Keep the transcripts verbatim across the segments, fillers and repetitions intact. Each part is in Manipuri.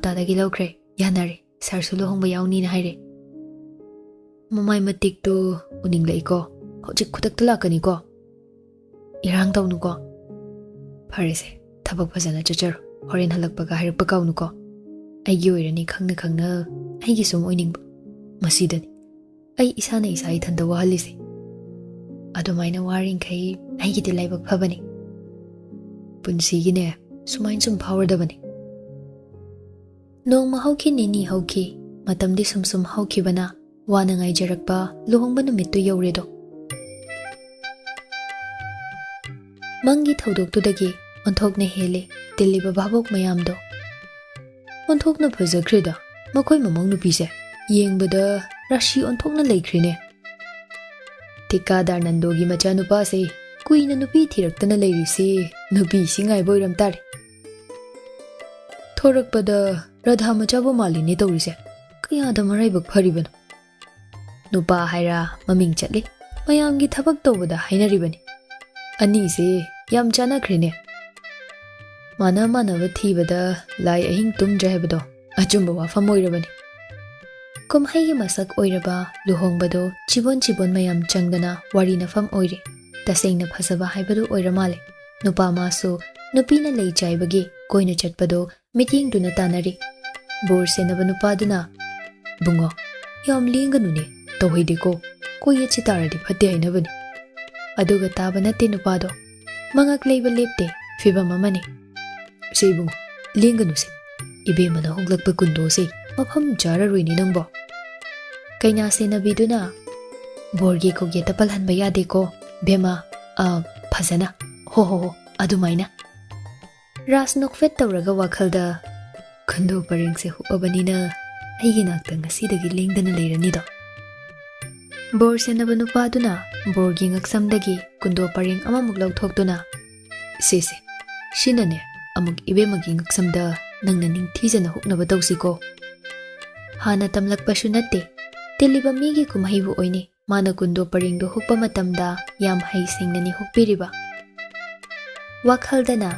ꯇꯥꯗꯒꯤ ꯂꯧꯈ꯭ꯔꯦ꯫ ꯌꯥꯅꯔꯦ, ꯁꯥꯔꯁꯨ ꯂꯨꯍꯣꯡꯕ ꯌꯥꯎꯅꯤꯅ ꯍꯥꯏꯔꯦ꯫ ꯃꯃꯥꯏ ꯃꯇꯤꯛꯇꯣ ꯎꯅꯤꯡꯂꯛꯏꯀꯣ꯫ ꯍꯧꯖꯤꯛ ꯈꯨꯗꯛꯇ ꯂꯥꯛꯀꯅꯤꯀꯣ꯫ ꯏꯔꯥꯡ ꯇꯧꯅꯨꯀꯣ꯫ ꯐꯔꯦꯁꯦ, ꯊꯕꯛ ꯐꯖꯅ ꯆꯠꯆꯔꯣ꯫ ꯍꯣꯔꯦꯟ ꯍꯜꯂꯛꯄꯒ ꯍꯥꯏꯔꯛꯄ ꯀꯥꯎꯅꯨꯀꯣ꯫ ꯑꯩꯒꯤ ꯑꯣꯏꯔꯅꯤ ꯈꯪꯅ ꯈꯪꯅ ꯑꯩꯒꯤ ꯁꯨꯝ ꯑꯣꯏꯅꯤꯡꯕ꯫ ꯃꯁꯤꯗꯅꯤ ꯑꯩ ꯏꯁꯥꯅ ꯏꯁꯥ ꯏꯊꯟꯇ ꯋꯥꯍꯜꯂꯤꯁꯦ꯫ ꯑꯗꯨꯃꯥꯏꯅ ꯋꯥꯔꯤꯡꯈꯩ ꯑꯩꯒꯤꯗꯤ ꯂꯥꯏꯕꯛ ꯐꯕꯅꯤ꯫ ꯄꯨꯟꯁꯤꯒꯤꯅꯦ, ꯁꯨꯃꯥꯏꯅ ꯁꯨꯝ ꯐꯥꯎꯔꯗꯕꯅꯤ꯫ ꯅꯣꯡꯃ ꯍꯧꯈꯤ, ꯅꯤꯅꯤ ꯍꯧꯈꯤ, ꯃꯇꯝꯗꯤ ꯁꯨꯝ ꯁꯨꯝ ꯍꯧꯈꯤꯕꯅ ꯋꯥꯅ ꯉꯥꯏꯖꯔꯛꯄ ꯂꯨꯍꯣꯡꯕ ꯅꯨꯃꯤꯠꯇꯨ ꯌꯧꯔꯦꯗꯣ꯫ ꯃꯪꯒꯤ ꯊꯧꯗꯣꯛꯇꯨꯗꯒꯤ ꯑꯣꯟꯊꯣꯛꯅ ꯍꯦꯜꯂꯦ ꯇꯤꯜꯂꯤꯕ ꯚꯥꯕꯣꯛ ꯃꯌꯥꯝꯗꯣ꯫ ꯑꯣꯟꯊꯣꯛꯅ ꯐꯖꯈ꯭ꯔꯦꯗ ꯃꯈꯣꯏ ꯃꯃꯧ ꯅꯨꯄꯤꯁꯦ꯫ ꯌꯦꯡꯕꯗ ꯔꯥꯁꯤ ꯑꯣꯟꯊꯣꯛꯅ ꯂꯩꯈ꯭ꯔꯦꯅꯦ꯫ ꯊꯤꯀꯥꯗꯥꯔ ꯅꯟꯗꯣꯒꯤ ꯃꯆꯥꯅꯨꯄꯥꯁꯦ ꯀꯨꯏꯅ ꯅꯨꯄꯤ ꯊꯤꯔꯛꯇꯅ ꯂꯩꯔꯤꯁꯤ ꯅꯨꯄꯤꯁꯤ ꯉꯥꯏꯕ ꯑꯣꯏꯔꯝ ꯇꯥꯔꯦ꯫ ꯊꯣꯔꯛꯄꯗ ꯔꯥꯙꯥ ꯃꯆꯥꯕꯨ ꯃꯥꯜꯂꯤꯅꯦ ꯇꯧꯔꯤꯁꯦ꯫ ꯀꯌꯥꯗ ꯃꯔꯥꯏꯕꯛ ꯐꯔꯤꯕꯅꯣ꯫ ꯅꯨꯄꯥ ꯍꯥꯏꯔ ꯃꯃꯤꯡ ꯆꯠꯂꯤ꯫ ꯃꯌꯥꯝꯒꯤ ꯊꯕꯛ ꯇꯧꯕꯗ ꯍꯥꯏꯅꯔꯤꯕꯅꯤ꯫ ꯑꯅꯤꯁꯦ ꯌꯥꯝ ꯆꯥꯟꯅꯈ꯭ꯔꯦꯅꯦ꯫ ꯃꯥꯅ ꯃꯥꯟꯅꯕ ꯊꯤꯕꯗ ꯂꯥꯏ ꯑꯍꯤꯡ ꯇꯨꯝꯗ꯭ꯔꯦ ꯍꯥꯏꯕꯗꯣ ꯑꯆꯨꯝꯕ ꯋꯥꯐꯝ ꯑꯣꯏꯔꯕꯅꯤ꯫ ꯀꯨꯝꯍꯩꯒꯤ ꯃꯁꯛ ꯑꯣꯏꯔꯕ ꯂꯨꯍꯣꯡꯕꯗꯣ ꯆꯤꯕꯣꯟ ꯆꯤꯕꯣꯟ ꯃꯌꯥꯝ ꯆꯪꯗꯅ ꯋꯥꯔꯤꯅꯐꯝ ꯑꯣꯏꯔꯦ꯫ ꯇꯁꯦꯡꯅ ꯐꯖꯕ ꯍꯥꯏꯕꯗꯨ ꯑꯣꯏꯔ ꯃꯥꯜꯂꯦ꯫ ꯅꯨꯄꯥ ꯃꯥꯁꯨ ꯅꯨꯄꯤꯅ ꯂꯩ ꯆꯥꯏꯕꯒꯤ ꯀꯣꯏꯅ ꯆꯠꯄꯗꯣ ꯃꯤꯠꯌꯦꯡꯗꯨꯅ ꯇꯥꯟꯅꯔꯤ꯫ ꯕꯣꯔ ꯁꯦꯟꯅꯕ ꯅꯨꯄꯥꯗꯨꯅ, "ꯕꯨꯡꯉꯣ, ꯌꯥꯝ ꯂꯦꯡꯒꯅꯨꯅꯦ, ꯇꯧꯍꯩꯗꯦꯀꯣ, ꯀꯣꯏ ꯌꯦꯠꯁꯤ ꯇꯥꯔꯗꯤ ꯐꯠꯇꯦ ꯍꯥꯏꯅꯕꯅꯤ"꯫ ꯑꯗꯨꯒ ꯇꯥꯕ ꯅꯠꯇꯦ ꯅꯨꯄꯥꯗꯣ, ꯃꯉꯛ ꯂꯩꯕ ꯂꯦꯞꯇꯦ, ꯐꯤꯕꯝ ꯑꯃꯅꯤ꯫ "ꯁꯦ ꯏꯕꯨꯡꯉꯣ, ꯂꯦꯡꯒꯅꯨꯁꯦ, ꯏꯕꯦꯝꯃꯅ ꯍꯣꯡꯂꯛꯄ ꯀꯨꯟꯗꯣꯁꯦ ꯃꯐꯝ ꯆꯥꯔꯔꯣꯏꯅꯦ ꯅꯪꯕꯣ"꯫ ꯀꯩꯅꯥ ꯁꯦꯟꯅꯕꯤꯗꯨꯅ, "ꯕꯣꯔꯒꯤ ꯀꯧꯒꯦꯠꯇ ꯄꯜꯍꯟꯕ ꯌꯥꯗꯦꯀꯣ, ꯕꯦꯝꯃ, ꯑ, ꯐꯖꯅ, ꯍꯣ ꯍꯣ ꯍꯣ, ꯑꯗꯨꯃꯥꯏꯅ"꯫ ꯔꯥꯖ ꯅꯣꯛꯐꯦꯠ ꯇꯧꯔꯒ ꯋꯥꯈꯜꯗ, "ꯈꯨꯟꯗꯣ ꯄꯔꯦꯡꯁꯦ ꯍꯨꯛꯑꯕꯅꯤꯅ ꯑꯩꯒꯤ ꯅꯥꯛꯇ ꯉꯁꯤꯗꯒꯤ ꯂꯦꯡꯗꯅ ꯂꯩꯔꯅꯤꯗꯣ"꯫ ꯕꯣꯔ ꯁꯦꯟꯅꯕ ꯅꯨꯄꯥꯗꯨꯅ ꯕꯣꯔꯒꯤ ꯉꯛꯁꯝꯗꯒꯤ ꯀꯨꯟꯗꯣ ꯄꯔꯦꯡ ꯑꯃꯃꯨꯛ ꯂꯧꯊꯣꯛꯇꯨꯅ, "ꯁꯦ ꯁꯦ, ꯁꯤꯅꯅꯦ ꯑꯃꯨꯛ ꯏꯕꯦꯝꯃꯒꯤ ꯉꯛꯁꯝꯗ ꯅꯪꯅ ꯅꯤꯡꯊꯤꯖꯅ ꯍꯨꯛꯅꯕ ꯇꯧꯁꯤꯀꯣ꯫ ꯍꯥꯟꯅ ꯇꯝꯂꯛꯄꯁꯨ ꯅꯠꯇꯦ, ꯇꯤꯜꯂꯤꯕ ꯃꯤꯒꯤ ꯀꯨꯝꯍꯩꯕꯨ ꯑꯣꯏꯅꯤ꯫ ꯃꯥꯅ ꯀꯨꯟꯗꯣ ꯄꯔꯦꯡꯗꯣ ꯍꯨꯛꯄ ꯃꯇꯝꯗ ꯌꯥꯝ ꯍꯩꯁꯤꯡꯅꯅꯤ ꯍꯨꯛꯄꯤꯔꯤꯕ"꯫ ꯋꯥꯈꯜꯗꯅ,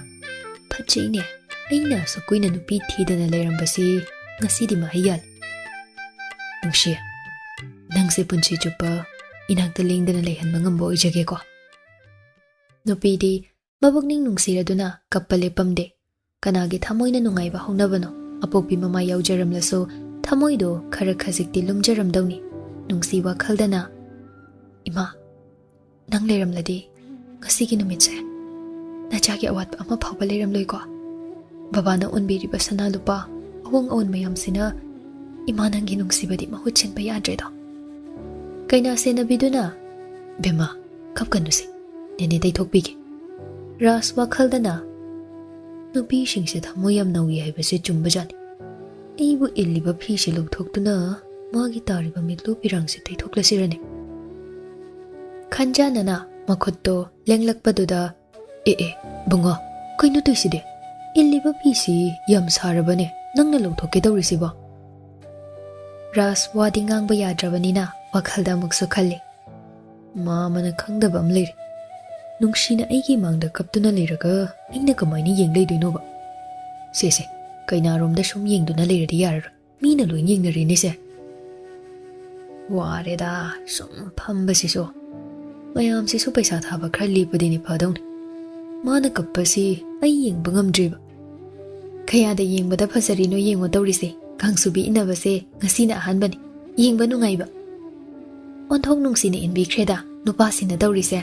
"ꯐꯠꯖꯩꯅꯦ, ꯑꯩꯅ ꯑꯁꯨꯛ ꯀꯨꯏꯅ ꯅꯨꯄꯤ ꯊꯤꯗꯅ ꯂꯩꯔꯝꯕꯁꯤ ꯉꯁꯤꯗꯤ ꯃꯍꯩ ꯌꯥꯜꯂꯦ꯫ ꯅꯨꯡꯁꯤ, ꯅꯪꯁꯦ ꯄꯨꯟꯁꯤ ꯆꯨꯞꯄ ꯏꯅꯥꯛꯇ ꯂꯦꯡꯗꯅ ꯂꯩꯍꯟꯕ ꯉꯝꯕ ꯑꯣꯏꯖꯒꯦꯀꯣ꯫ ꯅꯨꯄꯤꯗꯤ ꯃꯕꯨꯛꯅꯤꯡ ꯅꯨꯡꯁꯤꯔꯗꯨꯅ ꯀꯞꯄ ꯂꯦꯞꯄꯝꯗꯦ꯫ ꯀꯅꯥꯒꯤ ꯊꯃꯣꯏꯅ ꯅꯨꯡꯉꯥꯏꯕ ꯍꯧꯅꯕꯅꯣ? ꯑꯄꯣꯛꯄꯤ ꯃꯃꯥ ꯌꯥꯎꯖꯔꯝꯂꯁꯨ ꯊꯃꯣꯏꯗꯣ ꯈꯔ ꯈꯖꯤꯛꯇꯤ ꯂꯨꯝꯖꯔꯝꯗꯧꯅꯤ꯫ ꯅꯨꯡꯁꯤ ꯋꯥꯈꯜꯗꯅ, "ꯏꯃꯥ, ꯅꯪ ꯂꯩꯔꯝꯂꯗꯤ ꯉꯁꯤꯒꯤ ꯅꯨꯃꯤꯠꯁꯦ ꯅꯆꯥꯒꯤ ꯑꯋꯥꯠꯄ ꯑꯃ ꯐꯥꯎꯕ ꯂꯩꯔꯝꯂꯣꯏꯀꯣ꯫ ꯕꯕꯥꯅ ꯑꯣꯟꯕꯤꯔꯤꯕ ꯁꯅꯥ ꯂꯨꯄꯥ, ꯑꯋꯣꯡ ꯑꯋꯣꯟ ꯃꯌꯥꯝꯁꯤꯅ ꯏꯃꯥ ꯅꯪꯒꯤ ꯅꯨꯡꯁꯤꯕꯗꯤ ꯃꯍꯨꯠ ꯁꯤꯟꯕ ꯌꯥꯗ꯭ꯔꯦꯗꯣ꯫" ꯀꯩꯅꯥ ꯁꯦꯟꯅꯕꯤꯗꯨꯅ, "ꯕꯦꯝꯃ, ꯀꯞꯀꯅꯨꯁꯦ, ꯅꯦꯅꯦ ꯇꯩꯊꯣꯛꯄꯤꯒꯦ꯫" ꯔꯥꯖ ꯋꯥꯈꯜꯗꯅ, "ꯅꯨꯄꯤꯁꯤꯡꯁꯦ ꯊꯃꯣꯏ ꯌꯥꯝ ꯅꯧꯏ ꯍꯥꯏꯕꯁꯦ ꯆꯨꯝꯕꯖꯥꯠꯅꯤ꯫ ꯑꯩꯕꯨ ꯏꯜꯂꯤꯕ ꯐꯤꯁꯦ ꯂꯧꯊꯣꯛꯇꯨꯅ ꯃꯥꯒꯤ ꯇꯥꯔꯤꯕ ꯃꯤꯠꯂꯨ ꯄꯤꯔꯥꯡꯁꯦ ꯇꯩꯊꯣꯛꯂꯁꯤꯔꯅꯦ?" ꯈꯟꯖꯥꯟꯅꯅ ꯃꯈꯨꯠꯇꯣ ꯂꯦꯡꯂꯛꯄꯗꯨꯗ, "ꯑꯦ ꯑꯦ, ꯕꯨꯡꯉꯣ, ꯀꯩꯅꯣ ꯇꯧꯏꯁꯤꯗꯤ? ꯏꯜꯂꯤꯕ ꯐꯤꯁꯤ ꯌꯥꯝ ꯁꯥꯔꯕꯅꯦ, ꯅꯪꯅ ꯂꯧꯊꯣꯛꯀꯦ ꯇꯧꯔꯤꯁꯤꯕꯣ?" ꯔꯥꯖ ꯋꯥꯗꯤ ꯉꯥꯡꯕ ꯌꯥꯗ꯭ꯔꯕꯅꯤꯅ ꯋꯥꯈꯜꯗ ꯑꯃꯨꯛꯁꯨ ꯈꯜꯂꯤ, "ꯃꯥ ꯑꯃꯅ ꯈꯪꯗꯕ ꯑꯃ ꯂꯩꯔꯦ꯫ ꯅꯨꯡꯁꯤꯅ ꯑꯩꯒꯤ ꯃꯥꯡꯗ ꯀꯞꯇꯨꯅ ꯂꯩꯔꯒ ꯑꯩꯅ ꯀꯃꯥꯏꯅ ꯌꯦꯡ ꯂꯩꯗꯣꯏꯅꯣꯕ? ꯁꯦ ꯁꯦ, ꯀꯩꯅꯥꯔꯣꯝꯗ ꯁꯨꯝ ꯌꯦꯡꯗꯨꯅ ꯂꯩꯔꯗꯤ ꯌꯥꯔꯔꯣꯏ꯫ ꯃꯤꯅ ꯂꯣꯏ ꯌꯦꯡꯅꯔꯤꯅꯦꯁꯦ꯫ ꯋꯥꯔꯦꯗ ꯁꯨꯝ ꯐꯝꯕꯁꯤꯁꯨ꯫ ꯃꯌꯥꯝꯁꯤꯁꯨ ꯄꯩꯁꯥ ꯊꯥꯕ ꯈꯔ ꯂꯦꯞꯄꯗꯤꯅꯦ ꯐꯗꯧꯅꯤ꯫ ꯃꯥꯅ ꯀꯞꯄꯁꯤ ꯑꯩ ꯌꯦꯡꯕ ꯉꯝꯗ꯭ꯔꯤꯕ꯫ ꯀꯌꯥꯗ ꯌꯦꯡꯕꯗ ꯐꯖꯔꯤꯅꯣ ꯌꯦꯡꯉꯣ ꯇꯧꯔꯤꯁꯦ꯫ ꯀꯥꯡꯁꯨꯕꯤ ꯏꯟꯅꯕꯁꯦ ꯉꯁꯤꯅ ꯑꯍꯥꯟꯕꯅꯤ꯫ ꯌꯦꯡꯕ ꯅꯨꯡꯉꯥꯏꯕ꯫ ꯑꯣꯟꯊꯣꯛ ꯅꯨꯡꯁꯤꯅ ꯏꯟꯕꯤꯈ꯭ꯔꯦꯗ ꯅꯨꯄꯥꯁꯤꯅ ꯇꯧꯔꯤꯁꯦ꯫"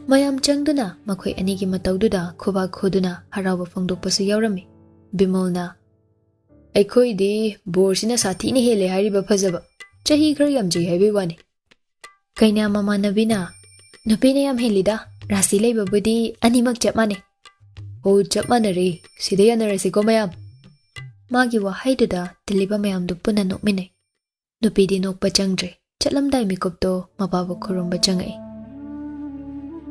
ꯃꯌꯥꯝ ꯆꯪꯗꯨꯅ ꯃꯈꯣꯏ ꯑꯅꯤꯒꯤ ꯃꯇꯧꯗꯨꯗ ꯈꯨꯕꯥꯛ ꯈꯨꯗꯨꯅ ꯍꯔꯥꯎꯕ ꯐꯣꯡꯗꯣꯛꯄꯁꯨ ꯌꯥꯎꯔꯝꯃꯤ꯫ ꯕꯤꯃꯣꯜꯅ, "ꯑꯩꯈꯣꯏꯗꯤ ꯕꯣꯔꯁꯤꯅ ꯁꯥꯊꯤꯅ ꯍꯦꯜꯂꯦ ꯍꯥꯏꯔꯤꯕ ꯐꯖꯕ꯫ ꯆꯍꯤ ꯈꯔ ꯌꯥꯝꯖꯩ ꯍꯥꯏꯕꯩ ꯋꯥꯅꯤ꯫" ꯀꯩꯅꯥ ꯃꯃꯥꯟꯅꯕꯤꯅ, "ꯅꯨꯄꯤꯅ ꯌꯥꯝ ꯍꯦꯜꯂꯤꯗ, ꯔꯥꯁꯤ ꯂꯩꯕꯕꯨꯗꯤ ꯑꯅꯤꯃꯛ ꯆꯞ ꯃꯥꯟꯅꯩ꯫" "ꯑꯣ, ꯆꯞ ꯃꯥꯟꯅꯔꯦ, ꯁꯤꯗ ꯌꯥꯅꯔꯁꯤꯀꯣ ꯃꯌꯥꯝ꯫" ꯃꯥꯒꯤ ꯋꯥꯍꯩꯗꯨꯗ ꯇꯤꯜꯂꯤꯕ ꯃꯌꯥꯝꯗꯨ ꯄꯨꯟꯅ ꯅꯣꯛꯃꯤꯟꯅꯩ꯫ ꯅꯨꯄꯤꯗꯤ ꯅꯣꯛꯄ ꯆꯪꯗ꯭ꯔꯦ꯫ ꯆꯠꯂꯝꯗꯥꯏ ꯃꯤꯀꯨꯞꯇꯣ ꯃꯄꯥꯕꯨ ꯈꯨꯔꯨꯝꯕ ꯆꯪꯉꯛꯏ꯫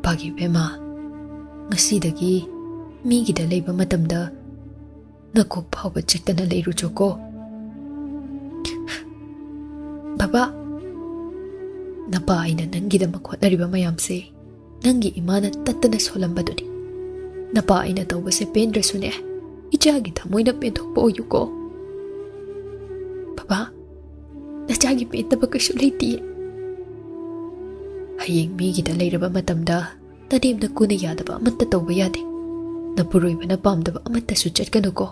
"ꯄꯥꯒꯤ ꯕꯦꯝꯃ, ꯉꯁꯤꯗꯒꯤ ꯃꯤꯒꯤꯗ ꯂꯩꯕ ꯃꯇꯝꯗ ꯅꯀꯣꯛ ꯐꯥꯎꯕ ꯆꯤꯛꯇꯅ ꯂꯩꯔꯨꯆꯣꯀꯣ꯫ ꯕꯕꯥ, ꯅꯄꯥ ꯑꯩꯅ ꯅꯪꯒꯤꯗꯃꯛ ꯍꯣꯠꯅꯔꯤꯕ ꯃꯌꯥꯝꯁꯦ ꯅꯪꯒꯤ ꯏꯃꯥꯅ ꯇꯠꯇꯅ ꯁꯣꯜꯂꯝꯕꯗꯨꯅꯤ꯫ ꯅꯄꯥ ꯑꯩꯅ ꯇꯧꯕꯁꯦ ꯄꯦꯟꯗ꯭ꯔꯁꯨꯅꯦ, ꯏꯆꯥꯒꯤ ꯊꯃꯣꯏꯅ ꯄꯦꯟꯊꯣꯛꯄ ꯑꯣꯏꯌꯨꯀꯣ꯫ ꯕꯕꯥ, ꯅꯆꯥꯒꯤ ꯄꯦꯟꯗꯕ ꯀꯩꯁꯨ ꯂꯩꯇꯤꯌꯦ꯫ ꯍꯌꯦꯡ ꯃꯤꯒꯤꯗ ꯂꯩꯔꯕ ꯃꯇꯝꯗ ꯅꯅꯦꯝ ꯅꯀꯨꯅ ꯌꯥꯗꯕ ꯑꯃꯠꯇ ꯇꯧꯕ ꯌꯥꯗꯦ꯫ ꯅꯄꯨꯔꯣꯏꯕꯅ ꯄꯥꯝꯗꯕ ꯑꯃꯠꯇꯁꯨ ꯆꯠꯀꯅꯨꯀꯣ꯫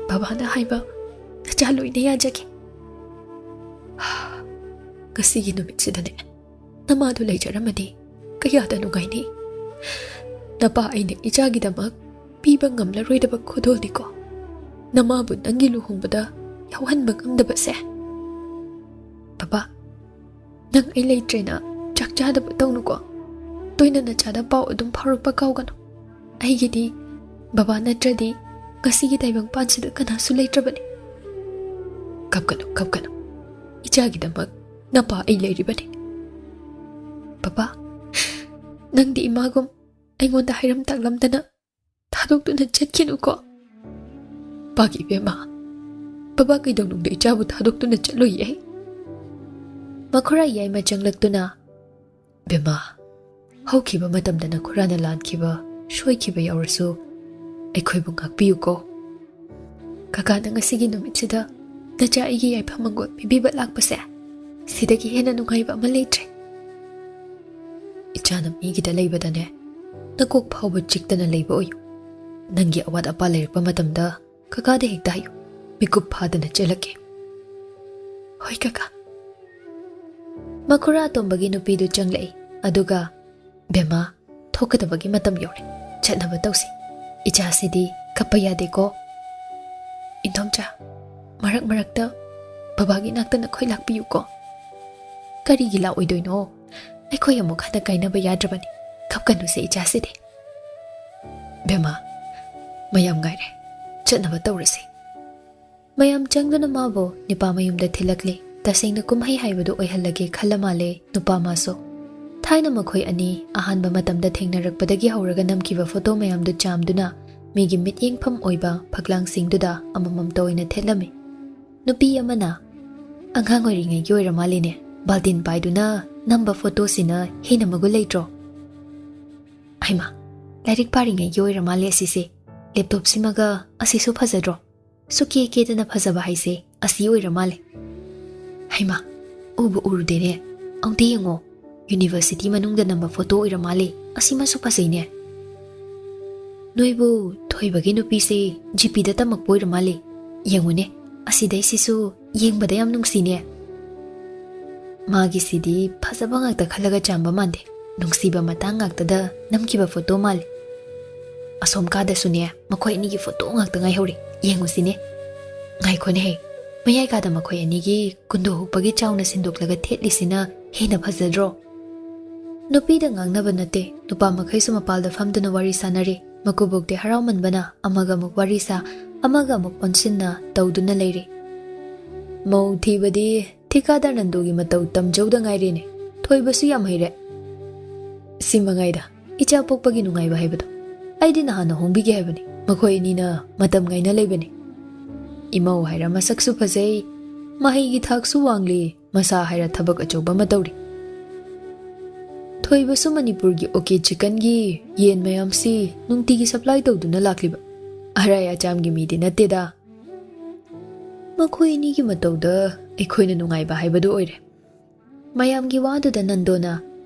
ꯕꯕꯥꯅ ꯍꯥꯏꯕ ꯅꯆꯥ ꯂꯣꯏꯅ ꯌꯥꯖꯒꯦ꯫ ꯉꯁꯤꯒꯤ ꯅꯨꯃꯤꯠꯁꯤꯗꯅꯦ, ꯅꯃꯥꯗꯨ ꯂꯩꯖꯔꯝꯃꯗꯤ ꯀꯌꯥꯗ ꯅꯨꯡꯉꯥꯏꯅꯤ꯫ ꯅꯄꯥ ꯑꯩꯅ ꯏꯆꯥꯒꯤꯗꯃꯛ ꯄꯤꯕ ꯉꯝꯂꯔꯣꯏꯗꯕ ꯈꯨꯗꯣꯜꯅꯤꯀꯣ ꯅꯃꯥꯕꯨ ꯅꯪꯒꯤ ꯂꯨꯍꯣꯡꯕꯗ ꯌꯥꯎꯍꯟꯕ ꯉꯝꯗꯕꯁꯦ꯫ ꯕꯕꯥ, ꯅꯪ ꯑꯩ ꯂꯩꯇ꯭ꯔꯦꯅ ꯆꯥꯛ ꯆꯥꯗꯕ ꯇꯧꯅꯨꯀꯣ꯫ ꯇꯣꯏꯅ ꯅꯆꯥꯗ ꯄꯥꯎ ꯑꯗꯨꯝ ꯐꯥꯎꯔꯛꯄ ꯀꯥꯎꯒꯅꯨ꯫ ꯑꯩꯒꯤꯗꯤ ꯕꯕꯥ ꯅꯠꯇ꯭ꯔꯗꯤ ꯉꯁꯤꯒꯤ ꯇꯥꯏꯕꯪꯄꯥꯟꯁꯤꯗ ꯀꯅꯥꯁꯨ ꯂꯩꯇ꯭ꯔꯕꯅꯤ꯫ ꯀꯞꯀꯅꯨ, ꯀꯞꯀꯅꯨ꯫ ꯏꯆꯥꯒꯤꯗꯃꯛ ꯅꯄꯥ ꯑꯩ ꯂꯩꯔꯤꯕꯅꯤ꯫ ꯕꯕꯥ, ꯅꯪꯗꯤ ꯏꯃꯥꯒꯨꯝ ꯑꯩꯉꯣꯟꯗ ꯍꯥꯏꯔꯝ ꯇꯥꯛꯂꯝꯗꯅ ꯊꯥꯗꯣꯛꯇꯨꯅ ꯆꯠꯈꯤꯅꯨꯀꯣ꯫ ꯄꯥꯒꯤ ꯏꯕꯦꯝꯃ, ꯕꯕꯥ ꯀꯩꯗꯧꯅꯨꯡꯗ ꯏꯆꯥꯕꯨ ꯊꯥꯗꯣꯛꯇꯨꯅ ꯆꯠꯂꯣꯏꯌꯦ꯫ ꯃꯈꯨꯔꯥ ꯌꯥꯏꯃ ꯆꯪꯂꯛꯇꯨꯅ, "ꯕꯦꯝꯃ, ꯍꯧꯈꯤꯕ ꯃꯇꯝꯗ ꯅꯈꯨꯔꯥꯅ ꯂꯥꯟꯈꯤꯕ, ꯁꯣꯏꯈꯤꯕ ꯌꯥꯎꯔꯁꯨ ꯑꯩꯈꯣꯏꯕꯨ ꯉꯥꯛꯄꯤꯌꯨꯀꯣ꯫ ꯀꯀꯥꯅ ꯉꯁꯤꯒꯤ ꯅꯨꯃꯤꯠꯁꯤꯗ ꯅꯆꯥ ꯑꯩꯒꯤ ꯌꯥꯏꯐ ꯃꯪꯒꯣꯜ ꯄꯤꯕꯤꯕ ꯂꯥꯛꯄꯁꯦ, ꯁꯤꯗꯒꯤ ꯍꯦꯟꯅ ꯅꯨꯡꯉꯥꯏꯕ ꯑꯃ ꯂꯩꯇ꯭ꯔꯦ꯫ ꯏꯆꯥꯅ ꯃꯤꯒꯤꯗ ꯂꯩꯕꯗꯅꯦ, ꯅꯀꯣꯛ ꯐꯥꯎꯕ ꯆꯤꯛꯇꯅ ꯂꯩꯕ ꯑꯣꯏꯌꯨ꯫ ꯅꯪꯒꯤ ꯑꯋꯥꯠ ꯑꯄꯥ ꯂꯩꯔꯛꯄ ꯃꯇꯝꯗ ꯀꯀꯥꯗ ꯍꯦꯛꯇ ꯍꯥꯏꯌꯨ, ꯃꯤꯀꯨꯞ ꯐꯥꯗꯅ ꯆꯦꯜꯂꯛꯀꯦ꯫" "ꯍꯣꯏ ꯀꯀꯥ꯫" ꯃꯈꯨꯔꯥ ꯑꯇꯣꯝꯕꯒꯤ ꯅꯨꯄꯤꯗꯨ ꯆꯪꯂꯛꯏ, ꯑꯗꯨꯒ, "ꯕꯦꯝꯃ, ꯊꯣꯛꯀꯗꯕꯒꯤ ꯃꯇꯝ ꯌꯧꯔꯦ, ꯆꯠꯅꯕ ꯇꯧꯁꯤ꯫ ꯏꯆꯥꯁꯤꯗꯤ ꯀꯞꯄ ꯌꯥꯗꯦꯀꯣ꯫ ꯏꯟꯗꯣꯝꯆꯥ, ꯃꯔꯛ ꯃꯔꯛꯇ ꯕꯕꯥꯒꯤ ꯅꯥꯛꯇ ꯅꯈꯣꯏ ꯂꯥꯛꯄꯤꯌꯨꯀꯣ꯫" "ꯀꯔꯤꯒꯤ ꯂꯥꯛꯑꯣꯏꯗꯣꯏꯅꯣ? ꯑꯩꯈꯣꯏ ꯑꯃꯨꯛ ꯍꯟꯅ ꯀꯥꯏꯅꯕ ꯌꯥꯗ꯭ꯔꯕꯅꯤ꯫ ꯀꯞꯀꯅꯨꯁꯦ ꯏꯆꯥꯁꯤꯗꯤ꯫" "ꯕꯦꯝꯃ, ꯃꯌꯥꯝ ꯉꯥꯏꯔꯦ, ꯆꯠꯅꯕ ꯇꯧꯔꯁꯤ꯫" ꯃꯌꯥꯝ ꯆꯪꯗꯨꯅ ꯃꯥꯕꯨ ꯅꯨꯄꯥ ꯃꯌꯨꯝꯗ ꯊꯤꯜꯂꯛꯂꯦ꯫ ꯇꯁꯦꯡꯅ ꯀꯨꯝꯍꯩ ꯍꯥꯏꯕꯗꯨ ꯑꯣꯏꯍꯜꯂꯒꯦ ꯈꯜꯂ ꯃꯥꯜꯂꯦ ꯅꯨꯄꯥ ꯃꯥꯁꯨ꯫ ꯊꯥꯏꯅ ꯃꯈꯣꯏ ꯑꯅꯤ ꯑꯍꯥꯟꯕ ꯃꯇꯝꯗ ꯊꯦꯡꯅꯔꯛꯄꯗꯒꯤ ꯍꯧꯔꯒ ꯅꯝꯈꯤꯕ ꯐꯣꯇꯣ ꯃꯌꯥꯝꯗꯨ ꯆꯥꯝꯗꯨꯅ ꯃꯤꯒꯤ ꯃꯤꯠꯌꯦꯡꯐꯝ ꯑꯣꯏꯕ ꯐꯛꯂꯥꯡꯁꯤꯡꯗꯨꯗ ꯑꯃꯃꯝꯇ ꯑꯣꯏꯅ ꯊꯦꯠꯂꯝꯃꯤ꯫ ꯅꯨꯄꯤ ꯑꯃꯅ, "ꯑꯉꯥꯡ ꯑꯣꯏꯔꯤꯉꯩꯒꯤ ꯑꯣꯏꯔ ꯃꯥꯜꯂꯦꯅꯦ, ꯕꯥꯜꯇꯤꯟ ꯄꯥꯏꯗꯨꯅ ꯅꯝꯕ ꯐꯣꯇꯣꯁꯤꯅ ꯍꯦꯟꯅ ꯃꯒꯨꯟ ꯂꯩꯇ꯭ꯔꯣ? ꯍꯩꯃꯥ, ꯂꯥꯏꯔꯤꯛ ꯄꯥꯔꯤꯉꯩꯒꯤ ꯑꯣꯏꯔ ꯃꯥꯜꯂꯦ ꯑꯁꯤꯁꯦ꯫ ꯂꯦꯞꯇꯣꯞꯁꯤꯃꯒ ꯑꯁꯤꯁꯨ ꯐꯖꯗ꯭ꯔꯣ? ꯁꯨꯛꯀꯦ ꯀꯦꯗꯅ ꯐꯖꯕ ꯍꯥꯏꯁꯦ ꯑꯁꯤ ꯑꯣꯏꯔ ꯃꯥꯜꯂꯦ꯫ ꯍꯩꯃꯥ, ꯎꯕꯨ ꯎꯔꯨꯗꯦꯅꯦ꯫ ꯑꯃꯨꯛꯇ ꯌꯦꯡꯉꯣ, ꯌꯨꯅꯤꯚꯔꯁꯤꯇꯤ ꯃꯅꯨꯡꯗ ꯅꯝꯕ ꯐꯣꯇꯣ ꯑꯣꯏꯔ ꯃꯥꯜꯂꯦ꯫ ꯑꯁꯤꯃꯁꯨ ꯐꯖꯩꯅꯦ꯫ ꯅꯣꯏꯕꯨ ꯊꯣꯏꯕꯒꯤ ꯅꯨꯄꯤꯁꯦ ꯖꯤꯄꯤꯗ ꯇꯝꯃꯛꯄ ꯑꯣꯏꯔ ꯃꯥꯜꯂꯦ꯫ ꯌꯦꯡꯉꯨꯅꯦ, ꯑꯁꯤꯗꯩꯁꯤꯁꯨ ꯌꯦꯡꯕꯗ ꯌꯥꯝ ꯅꯨꯡꯁꯤꯅꯦ꯫ ꯃꯥꯒꯤꯁꯤꯗꯤ ꯐꯖꯕ ꯉꯥꯛꯇ ꯈꯜꯂꯒ ꯆꯥꯝꯕ ꯃꯥꯟꯗꯦ, ꯅꯨꯡꯁꯤꯕ ꯃꯇꯥꯡ ꯉꯥꯛꯇꯗ ꯅꯝꯈꯤꯕ ꯐꯣꯇꯣ ꯃꯥꯜꯂꯦ꯫ ꯑꯁꯣꯝ ꯀꯥꯗꯁꯨꯅꯦ, ꯃꯈꯣꯏ ꯑꯅꯤꯒꯤ ꯐꯣꯇꯣ ꯉꯥꯛꯇ ꯉꯥꯏꯍꯧꯔꯤ, ꯌꯦꯡꯉꯨꯁꯤꯅꯦ꯫ ꯉꯥꯏꯈꯣꯅꯦꯍꯦ, ꯃꯌꯥꯏ ꯀꯥꯗ ꯃꯈꯣꯏ ꯑꯅꯤꯒꯤ ꯀꯨꯟꯗꯣ ꯍꯨꯛꯄꯒꯤ ꯆꯥꯎꯅ ꯁꯤꯟꯗꯣꯛꯂꯒ ꯊꯦꯠꯂꯤꯁꯤꯅ ꯍꯦꯟꯅ ꯐꯖꯗ꯭ꯔꯣ? ꯅꯨꯄꯤꯗ ꯉꯥꯡꯅꯕ ꯅꯠꯇꯦ, ꯅꯨꯄꯥ ꯃꯈꯩꯁꯨ ꯃꯄꯥꯜꯗ ꯐꯝꯗꯨꯅ ꯋꯥꯔꯤ ꯁꯥꯟꯅꯔꯤ꯫ ꯃꯀꯨꯕꯣꯛꯇꯤ ꯍꯔꯥꯎꯃꯟꯕꯅ ꯑꯃꯒ ꯑꯃꯨꯛ ꯋꯥꯔꯤ ꯁꯥ, ꯑꯃꯒ ꯑꯃꯨꯛ ꯑꯣꯟꯁꯤꯟꯅ ꯇꯧꯗꯨꯅ ꯂꯩꯔꯤ꯫ ꯃꯧ ꯊꯤꯕꯗꯤ ꯊꯤꯀꯥꯗꯥꯔ ꯅꯟꯗꯨꯒꯤ ꯃꯇꯧ ꯇꯝꯖꯧꯗ ꯉꯥꯏꯔꯦꯅꯦ꯫ ꯊꯣꯏꯕꯁꯨ ꯌꯥꯝ ꯍꯩꯔꯦ꯫ ꯁꯤ ꯃꯉꯥꯏꯗ ꯏꯆꯥ ꯄꯣꯛꯄꯒꯤ ꯅꯨꯡꯉꯥꯏꯕ ꯍꯥꯏꯕꯗꯣ꯫ ꯑꯩꯗꯤ ꯅꯍꯥꯟꯅ ꯍꯣꯡꯕꯤꯒꯦ ꯍꯥꯏꯕꯅꯤ꯫ ꯃꯈꯣꯏ ꯑꯅꯤꯅ ꯃꯇꯝ ꯉꯥꯏꯅ ꯂꯩꯕꯅꯤ꯫ ꯏꯃꯧ ꯍꯥꯏꯔ ꯃꯁꯛꯁꯨ ꯐꯖꯩ, ꯃꯍꯩꯒꯤ ꯊꯥꯛꯁꯨ ꯋꯥꯡꯂꯤ, ꯃꯁꯥ ꯍꯥꯏꯔ ꯊꯕꯛ ꯑꯆꯧꯕ ꯑꯃ ꯇꯧꯔꯤ꯫ ꯊꯣꯏꯕꯁꯨ ꯃꯅꯤꯄꯨꯔꯒꯤ ꯑꯣꯀꯦ ꯆꯤꯀꯟꯒꯤ ꯌꯦꯟ ꯃꯌꯥꯝꯁꯤ ꯅꯨꯡꯇꯤꯒꯤ ꯁꯄ꯭ꯂꯥꯏ ꯇꯧꯗꯨꯅ ꯂꯥꯛꯂꯤꯕ ꯑꯔꯥꯏ ꯑꯆꯥꯝꯒꯤ ꯃꯤꯗꯤ ꯅꯠꯇꯦꯗ꯫ ꯃꯈꯣꯏ ꯑꯅꯤꯒꯤ ꯃꯇꯧꯗ ꯑꯩꯈꯣꯏꯅ ꯅꯨꯡꯉꯥꯏꯕ ꯍꯥꯏꯕꯗꯨ ꯑꯣꯏꯔꯦ꯫ ꯃꯌꯥꯝꯒꯤ ꯋꯥꯗꯨꯗ ꯅꯟꯗꯣꯅ,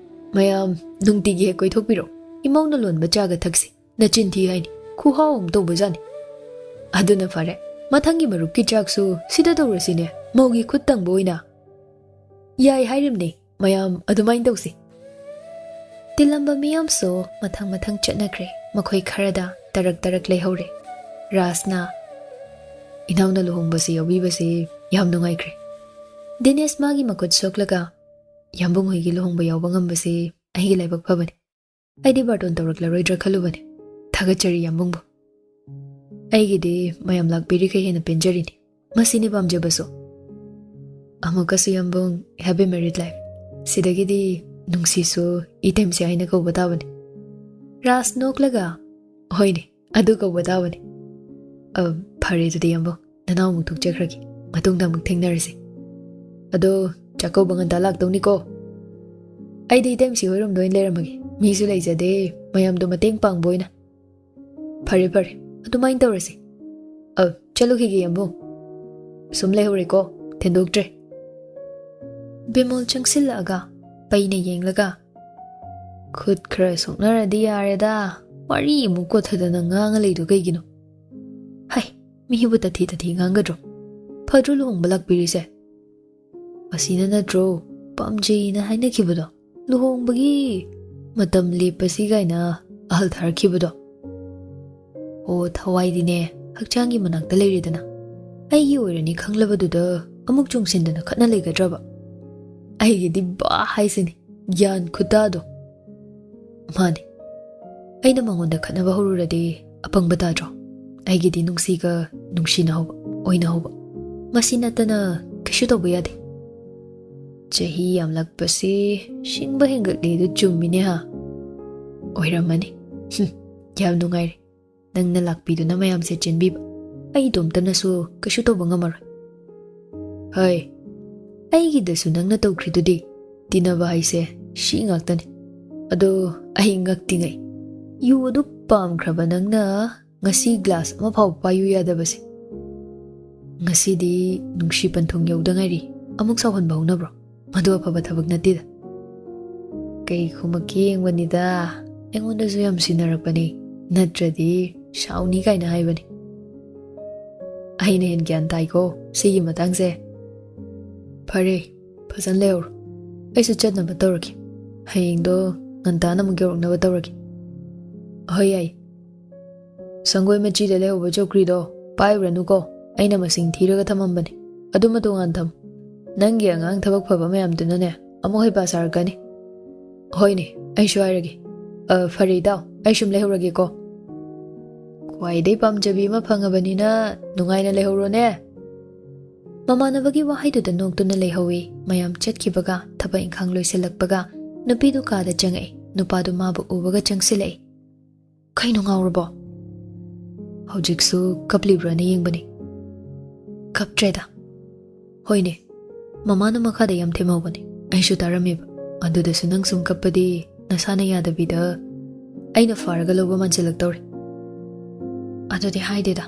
"ꯃꯌꯥꯝ ꯅꯨꯡꯇꯤꯒꯤ ꯍꯦꯛ ꯀꯣꯏꯊꯣꯛꯄꯤꯔꯣ, ꯏꯃꯧꯅ ꯂꯣꯟꯕ ꯆꯥꯒ ꯊꯛꯁꯤ, ꯅꯆꯤꯟ ꯊꯤ ꯍꯥꯏꯅꯤ, ꯈꯨꯍꯥꯎ ꯑꯃ ꯇꯧꯕꯖꯥꯠꯅꯤ꯫ ꯑꯗꯨꯅ ꯐꯔꯦ, ꯃꯊꯪꯒꯤ ꯃꯔꯨꯞꯀꯤ ꯆꯥꯛꯁꯨ ꯁꯤꯗ ꯇꯧꯔꯁꯤꯅꯦ, ꯃꯧꯒꯤ ꯈꯨꯠ ꯇꯪꯕ ꯑꯣꯏꯅ꯫ ꯌꯥꯏ ꯍꯥꯏꯔꯤꯕꯅꯦ, ꯃꯌꯥꯝ ꯑꯗꯨꯃꯥꯏꯅ ꯇꯧꯁꯤ"꯫ ꯇꯤꯜꯂꯝꯕ ꯃꯤꯌꯥꯝꯁꯨ ꯃꯊꯪ ꯃꯊꯪ ꯆꯠꯅꯈ꯭ꯔꯦ꯫ ꯃꯈꯣꯏ ꯈꯔꯗ ꯇꯔꯛ ꯇꯔꯛ ꯂꯩꯍꯧꯔꯦ꯫ ꯔꯥꯖꯅ, "ꯏꯅꯥꯎꯅ ꯂꯨꯍꯣꯡꯕꯁꯤ ꯌꯥꯎꯕꯤꯕꯁꯤ ꯌꯥꯝ ꯅꯨꯡꯉꯥꯏꯈ꯭ꯔꯦ"꯫ ꯗꯤꯅꯦꯁ ꯃꯥꯒꯤ ꯃꯈꯨꯠ ꯁꯣꯛꯂꯒ, "ꯌꯥꯝꯕꯨꯡ ꯍꯣꯏꯒꯤ ꯂꯨꯍꯣꯡꯕ ꯌꯥꯎꯕ ꯉꯝꯕꯁꯤ ꯑꯩꯒꯤ ꯂꯥꯏꯕꯛ ꯐꯕꯅꯤ꯫ ꯑꯩꯗꯤ ꯕꯥꯔꯇꯣꯟ ꯇꯧꯔꯛꯂꯔꯣꯏꯗ꯭ꯔꯥ ꯈꯜꯂꯨꯕꯅꯤ꯫ ꯊꯥꯒꯠꯆꯔꯤ ꯌꯥꯝꯕꯨꯡꯕꯨ꯫ ꯑꯩꯒꯤꯗꯤ ꯃꯌꯥꯝ ꯂꯥꯛꯄꯤꯔꯤꯈꯩ ꯍꯦꯟꯅ ꯄꯦꯟꯖꯔꯤꯅꯤ꯫ ꯃꯁꯤꯅꯤ ꯄꯥꯝꯖꯕꯁꯨ꯫ ꯑꯃꯨꯛꯀꯁꯨ ꯌꯥꯝꯕꯨꯡ, happy married life꯫ ꯁꯤꯗꯒꯤꯗꯤ ꯅꯨꯡꯁꯤꯁꯨ ꯏꯇꯩꯝꯁꯦ ꯍꯥꯏꯅ ꯀꯧꯕ ꯇꯥꯕꯅꯤ"꯫ ꯔꯥꯖ ꯅꯣꯛꯂꯒ, "ꯍꯣꯏꯅꯦ, ꯑꯗꯨ ꯀꯧꯕ ꯇꯥꯕꯅꯤ꯫ ꯑ, ꯐꯔꯦ ꯑꯗꯨꯗꯤ ꯌꯥꯝꯕꯨꯡ, ꯅꯅꯥꯎ ꯑꯃꯨꯛ ꯊꯣꯛꯆꯈ꯭ꯔꯒꯦ꯫ ꯃꯇꯨꯡꯗ ꯑꯃꯨꯛ ꯊꯦꯡꯅꯔꯁꯤ꯫ ꯑꯗꯣ ꯆꯥꯛꯀꯧꯕ ꯉꯟꯇꯥ ꯂꯥꯛꯇꯧꯅꯤꯀꯣ꯫ ꯑꯩꯗꯤ ꯏꯇꯩꯃꯁꯤ ꯍꯣꯏꯔꯣꯝꯗ ꯑꯣꯏꯅ ꯂꯩꯔꯝꯃꯒꯦ꯫ ꯃꯤꯁꯨ ꯂꯩꯖꯗꯦ, ꯃꯌꯥꯝꯗꯣ ꯃꯇꯦꯡ ꯄꯥꯡꯕ ꯑꯣꯏꯅ"꯫ "ꯐꯔꯦ, ꯐꯔꯦ, ꯑꯗꯨꯃꯥꯏꯅ ꯇꯧꯔꯁꯤ꯫ ꯑ, ꯆꯠꯂꯨꯈꯤꯒꯦ, ꯌꯥꯝꯕꯨꯡ꯫ ꯁꯨꯝ ꯂꯩꯍꯧꯔꯦꯀꯣ, ꯊꯤꯟꯗꯣꯛꯇ꯭ꯔꯦ꯫ ꯕꯤꯃꯣꯜ ꯆꯪꯁꯤꯜꯂꯛꯑꯒ ꯄꯩꯅ ꯌꯦꯡꯂꯒ, "ꯈꯨꯠ ꯈꯔ ꯁꯣꯛꯅꯔꯗꯤ ꯌꯥꯔꯦꯗ, ꯋꯥꯔꯤ ꯑꯃꯨꯛ ꯀꯣꯊꯗꯅ ꯉꯥꯡꯉ ꯂꯩꯗꯣ ꯀꯩꯒꯤꯅꯣ? ꯍꯩ, ꯃꯤꯕꯨ ꯇꯊꯤ ꯇꯊꯤ ꯉꯥꯡꯒꯗ꯭ꯔꯣ? ꯐꯗ꯭ꯔꯣ ꯂꯨꯍꯣꯡꯕ ꯂꯥꯛꯄꯤꯔꯤꯁꯦ? ꯑꯁꯤꯅ ꯅꯠꯇ꯭ꯔꯣ ꯄꯥꯝꯖꯩꯅ ꯍꯥꯏꯅꯈꯤꯕꯗꯣ? ꯂꯨꯍꯣꯡꯕꯒꯤ ꯃꯇꯝ ꯂꯦꯞꯄꯁꯤ ꯀꯥꯏꯅ ꯑꯍꯜ ꯊꯥꯔꯛꯈꯤꯕꯗꯣ?" ꯑꯣ, ꯊꯋꯥꯏꯗꯤꯅꯦ, ꯍꯛꯆꯥꯡꯒꯤ ꯃꯅꯥꯛꯇ ꯂꯩꯔꯦꯗꯅ꯫ ꯑꯩꯒꯤ ꯑꯣꯏꯔꯅꯤ ꯈꯪꯂꯕꯗꯨꯗ ꯑꯃꯨꯛ ꯆꯣꯡꯁꯤꯟꯗꯅ ꯈꯠꯅ ꯂꯩꯒꯗ꯭ꯔꯕ? ꯑꯩꯒꯤꯗꯤ ꯕꯥ ꯍꯥꯏꯁꯤꯅꯤ, ꯒ꯭ꯌꯥꯟ ꯈꯨꯇꯥꯗꯣ꯫ ꯃꯥꯅꯤ, ꯑꯩꯅ ꯃꯉꯣꯟꯗ ꯈꯠꯅꯕ ꯍꯧꯔꯨꯔꯗꯤ ꯑꯄꯪꯕ ꯇꯥꯗ꯭ꯔꯣ? ꯑꯩꯒꯤꯗꯤ ꯅꯨꯡꯁꯤꯒ ꯅꯨꯡꯁꯤꯅ ꯍꯧꯕ, ꯑꯣꯏꯅ ꯍꯧꯕ꯫ ꯃꯁꯤ ꯅꯠꯇꯅ ꯀꯩꯁꯨ ꯇꯧꯕ ꯌꯥꯗꯦ꯫ ꯆꯍꯤ ꯌꯥꯝꯂꯛꯄꯁꯤ ꯁꯤꯡꯕ ꯍꯦꯟꯒꯠꯂꯤꯗꯨ ꯆꯨꯝꯃꯤꯅꯦ ꯍꯥ? ꯑꯣꯏꯔꯝꯃꯅꯤ꯫ ꯍꯨꯝ, ꯌꯥꯝ ꯅꯨꯡꯉꯥꯏꯔꯦ꯫ ꯅꯪꯅ ꯂꯥꯛꯄꯤꯗꯨꯅ ꯃꯌꯥꯝꯁꯦ ꯆꯦꯟꯕꯤꯕ꯫ ꯑꯩ ꯏꯇꯣꯝꯇꯅꯁꯨ ꯀꯩꯁꯨ ꯇꯧꯕ ꯉꯝꯃꯔꯣꯏ꯫ ꯍꯩ, ꯑꯩꯒꯤꯗꯁꯨ ꯅꯪꯅ ꯇꯧꯈ꯭ꯔꯤꯗꯨꯗꯤ꯫ ꯇꯤꯟꯅꯕ ꯍꯥꯏꯁꯦ ꯁꯤ ꯉꯥꯛꯇꯅꯤ꯫ ꯑꯗꯣ ꯑꯩ ꯉꯛꯇꯤ ꯉꯛꯏ꯫ ꯌꯨ ꯑꯗꯨ ꯄꯥꯝꯈ꯭ꯔꯕ ꯅꯪꯅ ꯉꯁꯤ ꯒ꯭ꯂꯥꯁ ꯑꯃ ꯐꯥꯎꯕ ꯄꯥꯏꯌꯨ ꯌꯥꯗꯕꯁꯦ꯫ ꯉꯁꯤꯗꯤ ꯅꯨꯡꯁꯤ ꯄꯟꯊꯨꯡ ꯌꯧꯗ ꯉꯥꯏꯔꯤ, ꯑꯃꯨꯛ ꯁꯥꯎꯍꯟꯕ ꯍꯧꯅꯕ꯭ꯔꯣ? ꯃꯗꯨ ꯑꯐꯕ ꯊꯕꯛ ꯅꯠꯇꯦꯗ꯫ ꯀꯩ ꯈꯨꯝꯃꯛꯀꯦ ꯌꯦꯡꯕꯅꯤꯗ, ꯑꯩꯉꯣꯟꯗꯁꯨ ꯌꯥꯝ ꯁꯤꯟꯅꯔꯛꯄꯅꯤ, ꯅꯠꯇ꯭ꯔꯗꯤ ꯁꯥꯎꯅꯤ ꯀꯥꯏꯅ ꯍꯥꯏꯕꯅꯤ꯫ ꯑꯩꯅ ꯍꯦꯟ ꯒ꯭ꯌꯥꯟ ꯇꯥꯏꯀꯣ ꯁꯤꯒꯤ ꯃꯇꯥꯡꯁꯦ꯫ ꯐꯔꯦ, ꯐꯖꯅ ꯂꯩꯍꯧꯔꯣ꯫ ꯑꯩꯁꯨ ꯆꯠꯅꯕ ꯇꯧꯔꯒꯦ꯫ ꯍꯌꯦꯡꯗꯣ ꯉꯟꯇꯥꯅ ꯑꯃꯨꯛ ꯌꯧꯔꯛꯅꯕ ꯇꯧꯔꯒꯦ꯫ ꯍꯣꯏ, ꯌꯥꯏ꯫ ꯁꯪꯒꯣꯏ ꯃꯆꯤꯗ ꯂꯩꯍꯧꯕ ꯆꯧꯀ꯭ꯔꯤꯗꯣ ꯄꯥꯏꯔꯨꯔꯅꯨꯀꯣ꯫ ꯑꯩꯅ ꯃꯁꯤꯡ ꯊꯤꯔꯒ ꯊꯝꯃꯝꯕꯅꯤ꯫ ꯑꯗꯨꯃ ꯇꯣꯉꯥꯟ ꯊꯝꯃꯨ꯫ ꯅꯪꯒꯤ ꯑꯉꯥꯡ ꯊꯕꯛ ꯐꯕ ꯃꯌꯥꯝꯗꯨꯅꯅꯦ, ꯑꯃꯨꯛ ꯍꯩꯄꯥ ꯁꯥꯔꯛꯀꯅꯤ꯫ ꯍꯣꯏꯅꯦ, ꯑꯩꯁꯨ ꯍꯥꯏꯔꯒꯦ꯫ ꯑ, ꯐꯔꯦ ꯏꯇꯥꯎ, ꯑꯩ ꯁꯨꯝ ꯂꯩꯍꯧꯔꯒꯦꯀꯣ꯫ ꯈ꯭ꯋꯥꯏꯗꯩ ꯄꯥꯝꯖꯕꯤ ꯑꯃ ꯐꯪꯉꯕꯅꯤꯅ ꯅꯨꯡꯉꯥꯏꯅ ꯂꯩꯍꯧꯔꯣꯅꯦ꯫ ꯃꯃꯥꯟꯅꯕꯒꯤ ꯋꯥꯍꯩꯗꯨꯗ ꯅꯣꯛꯇꯨꯅ ꯂꯩꯍꯧꯏ꯫ ꯃꯌꯥꯝ ꯆꯠꯈꯤꯕꯒ, ꯊꯕꯛ ꯏꯪꯈꯥꯡ ꯂꯣꯏꯁꯤꯜꯂꯛꯄꯒ, ꯅꯨꯄꯤꯗꯨ ꯀꯥꯗ ꯆꯪꯉꯛꯏ꯫ ꯅꯨꯄꯥꯗꯨ ꯃꯥꯕꯨ ꯎꯕꯒ ꯆꯪꯁꯤꯜꯂꯛꯏ꯫ "ꯀꯩꯅꯣ, ꯉꯥꯎꯔꯕꯣ?" "ꯍꯧꯖꯤꯛꯁꯨ ꯀꯞꯂꯤꯕ꯭ꯔꯥꯅ ꯌꯦꯡꯕꯅꯤ꯫ ꯀꯞꯇ꯭ꯔꯦꯗ꯫ ꯍꯣꯏꯅꯦ, ꯃꯃꯥꯅ ꯃꯈꯥꯗ ꯌꯥꯝ ꯊꯦꯝꯍꯧꯕꯅꯤ, ꯑꯩꯁꯨ ꯇꯥꯔꯝꯃꯦꯕ꯫ ꯑꯗꯨꯗꯁꯨ ꯅꯪ ꯁꯨꯝ ꯀꯞꯄꯗꯤ ꯅꯁꯥꯅ ꯌꯥꯗꯕꯤꯗ ꯑꯩꯅ ꯐꯥꯔꯒ ꯂꯧꯕ ꯃꯥꯟꯁꯤꯜꯂꯛꯇꯧꯔꯦ꯫ ꯑꯗꯨꯗꯤ ꯍꯥꯏꯗꯦꯗ꯫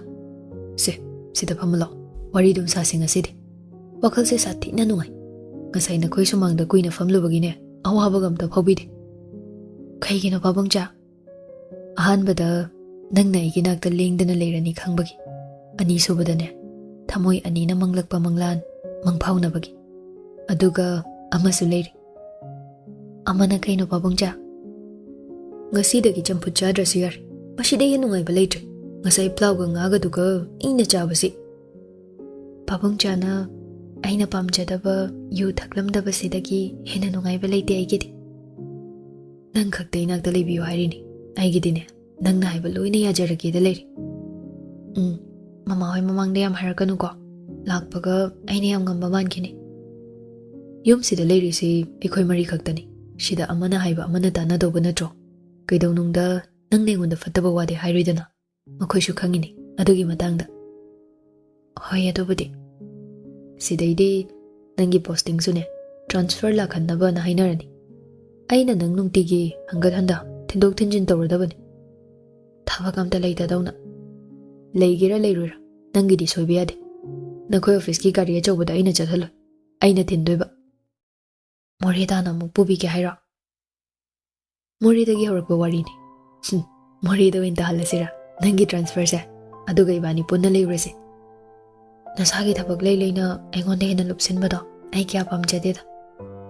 ꯁꯦ, ꯁꯤꯗ ꯐꯝꯃ ꯂꯥꯛꯑꯣ꯫ ꯋꯥꯔꯤ ꯑꯗꯨꯝ ꯁꯥꯁꯤ ꯉꯁꯤꯗꯤ꯫ ꯋꯥꯈꯜꯁꯦ ꯁꯥꯊꯤꯅ ꯅꯨꯡꯉꯥꯏ꯫ ꯉꯁꯥꯏ ꯅꯈꯣꯏ ꯁꯨꯃꯥꯡꯗ ꯀꯨꯏꯅ ꯐꯝꯂꯨꯕꯒꯤꯅꯦ, ꯑꯋꯥꯕꯒ ꯑꯝꯇ ꯐꯥꯎꯕꯤꯗꯦ꯫ ꯀꯩꯒꯤꯅꯣ ꯄꯥꯕꯨꯡꯆꯥ? ꯑꯍꯥꯟꯕꯗ ꯅꯪꯅ ꯑꯩꯒꯤ ꯅꯥꯛꯇ ꯂꯦꯡꯗꯅ ꯂꯩꯔꯅꯤ ꯈꯪꯕꯒꯤ꯫ ꯑꯅꯤꯁꯨꯕꯗꯅꯦ, ꯊꯃꯣꯏ ꯑꯅꯤꯅ ꯃꯪꯂꯛꯄ ꯃꯪꯂꯥꯟ ꯃꯪꯐꯥꯎꯅꯕꯒꯤ꯫ ꯑꯗꯨꯒ ꯑꯃꯁꯨ ꯂꯩꯔꯤ꯫ ꯑꯃꯅ ꯀꯩꯅꯣ ꯄꯥꯕꯨꯡꯆꯥ? ꯉꯁꯤꯗꯒꯤ ꯆꯝꯐꯨꯠ ꯆꯥꯗ꯭ꯔꯁꯨ ꯌꯥꯔꯦ꯫ ꯃꯁꯤꯗꯩ ꯍꯦꯟꯅ ꯅꯨꯡꯉꯥꯏꯕ ꯂꯩꯇ꯭ꯔꯦ꯫ ꯉꯁꯥꯏ ꯄ꯭ꯂꯥꯎꯒ ꯉꯥꯒꯗꯨꯒ ꯏꯪꯅ ꯆꯥꯕꯁꯤ꯫ ꯄꯥꯕꯨꯡꯆꯥꯅ ꯑꯩꯅ ꯄꯥꯝꯖꯗꯕ ꯌꯨ ꯊꯛꯂꯝꯗꯕꯁꯤꯗꯒꯤ ꯍꯦꯟꯅ ꯅꯨꯡꯉꯥꯏꯕ ꯂꯩꯇꯦ ꯑꯩꯒꯤꯗꯤ꯫ ꯅꯪ ꯈꯛꯇ ꯏꯅꯥꯛꯇ ꯂꯩꯕꯤꯌꯨ ꯍꯥꯏꯔꯤꯅꯤ꯫ ꯑꯩꯒꯤꯗꯤꯅꯦ, ꯅꯪꯅ ꯍꯥꯏꯕ ꯂꯣꯏꯅ ꯌꯥꯖꯔꯒꯦꯗ ꯂꯩꯔꯦ꯫ ꯎꯝ, ꯃꯃꯥ ꯍꯣꯏ ꯃꯃꯥꯡꯗ ꯌꯥꯝ ꯍꯥꯏꯔꯛꯀꯅꯨꯀꯣ꯫ ꯂꯥꯛꯄꯒ ꯑꯩꯅ ꯌꯥꯝ ꯉꯝꯕ ꯃꯥꯟꯈꯤꯅꯤ꯫ ꯌꯨꯝꯁꯤꯗ ꯂꯩꯔꯤꯁꯤ ꯑꯩꯈꯣꯏ ꯃꯔꯤ ꯈꯛꯇꯅꯤ꯫ ꯁꯤꯗ ꯑꯃꯅ ꯍꯥꯏꯕ ꯑꯃꯅ ꯇꯥꯟꯅꯗꯧꯕ ꯅꯠꯇ꯭ꯔꯣ? ꯀꯩꯗꯧꯅꯨꯡꯗ ꯅꯪꯅ ꯑꯩꯉꯣꯟꯗ ꯐꯠꯇꯕ ꯋꯥꯗꯤ ꯍꯥꯏꯔꯣꯏꯗꯅ? ꯃꯈꯣꯏꯁꯨ ꯈꯪꯉꯤꯅꯤ ꯑꯗꯨꯒꯤ ꯃꯇꯥꯡꯗ꯫ ꯍꯣꯏ, ꯑꯗꯨꯕꯨꯗꯤ꯫ ꯁꯤꯗꯩꯗꯤ ꯅꯪꯒꯤ ꯄꯣꯁꯇꯤꯡꯁꯨꯅꯦ, ꯇ꯭ꯔꯥꯟꯁꯐꯔ ꯂꯥꯛꯍꯟꯅꯕꯅ ꯍꯥꯏꯅꯔꯅꯤ꯫ ꯑꯩꯅ ꯅꯪ ꯅꯨꯡꯇꯤꯒꯤ ꯍꯪꯒꯠ ꯍꯟꯗ ꯊꯤꯟꯗꯣꯛ ꯊꯤꯟꯖꯤꯟ ꯇꯧꯔꯗꯕꯅꯤ꯫ ꯊꯕꯛ ꯑꯝꯇ ꯂꯩꯇꯗꯧꯅ꯫ ꯂꯩꯒꯦꯔꯥ ꯂꯩꯔꯣꯏꯔꯥ, ꯅꯪꯒꯤꯗꯤ ꯁꯣꯏꯕ ꯌꯥꯗꯦ꯫ ꯅꯈꯣꯏ ꯑꯣꯐꯤꯁꯀꯤ ꯒꯥꯔꯤ ꯑꯆꯧꯕꯗ ꯑꯩꯅ ꯆꯠꯍꯜꯂꯣꯏ꯫ ꯑꯩꯅ ꯊꯤꯟꯗꯣꯏꯕ꯫ ꯃꯣꯔꯦ ꯇꯥꯅ ꯑꯃꯨꯛ ꯄꯨꯕꯤꯒꯦ ꯍꯥꯏꯔꯣ? ꯃꯣꯔꯦꯗꯒꯤ ꯍꯧꯔꯛꯄ ꯋꯥꯔꯤꯅꯤ꯫ ꯍꯨꯝ, ꯃꯣꯔꯦꯗ ꯑꯣꯏꯅ ꯇꯥꯍꯜꯂꯁꯤꯔꯥ ꯅꯪꯒꯤ ꯇ꯭ꯔꯥꯟꯁꯐꯔꯁꯦ? ꯑꯗꯨꯒ ꯏꯕꯥꯅꯤ ꯄꯨꯟꯅ ꯂꯩꯔꯨꯔꯁꯤ꯫ ꯅꯁꯥꯒꯤ ꯊꯕꯛ ꯂꯩ ꯂꯩꯅ ꯑꯩꯉꯣꯟꯗ ꯍꯦꯟꯅ ꯂꯨꯞꯁꯤꯟꯕꯗꯣ ꯑꯩ ꯀꯌꯥ ꯄꯥꯝꯖꯗꯦꯗ꯫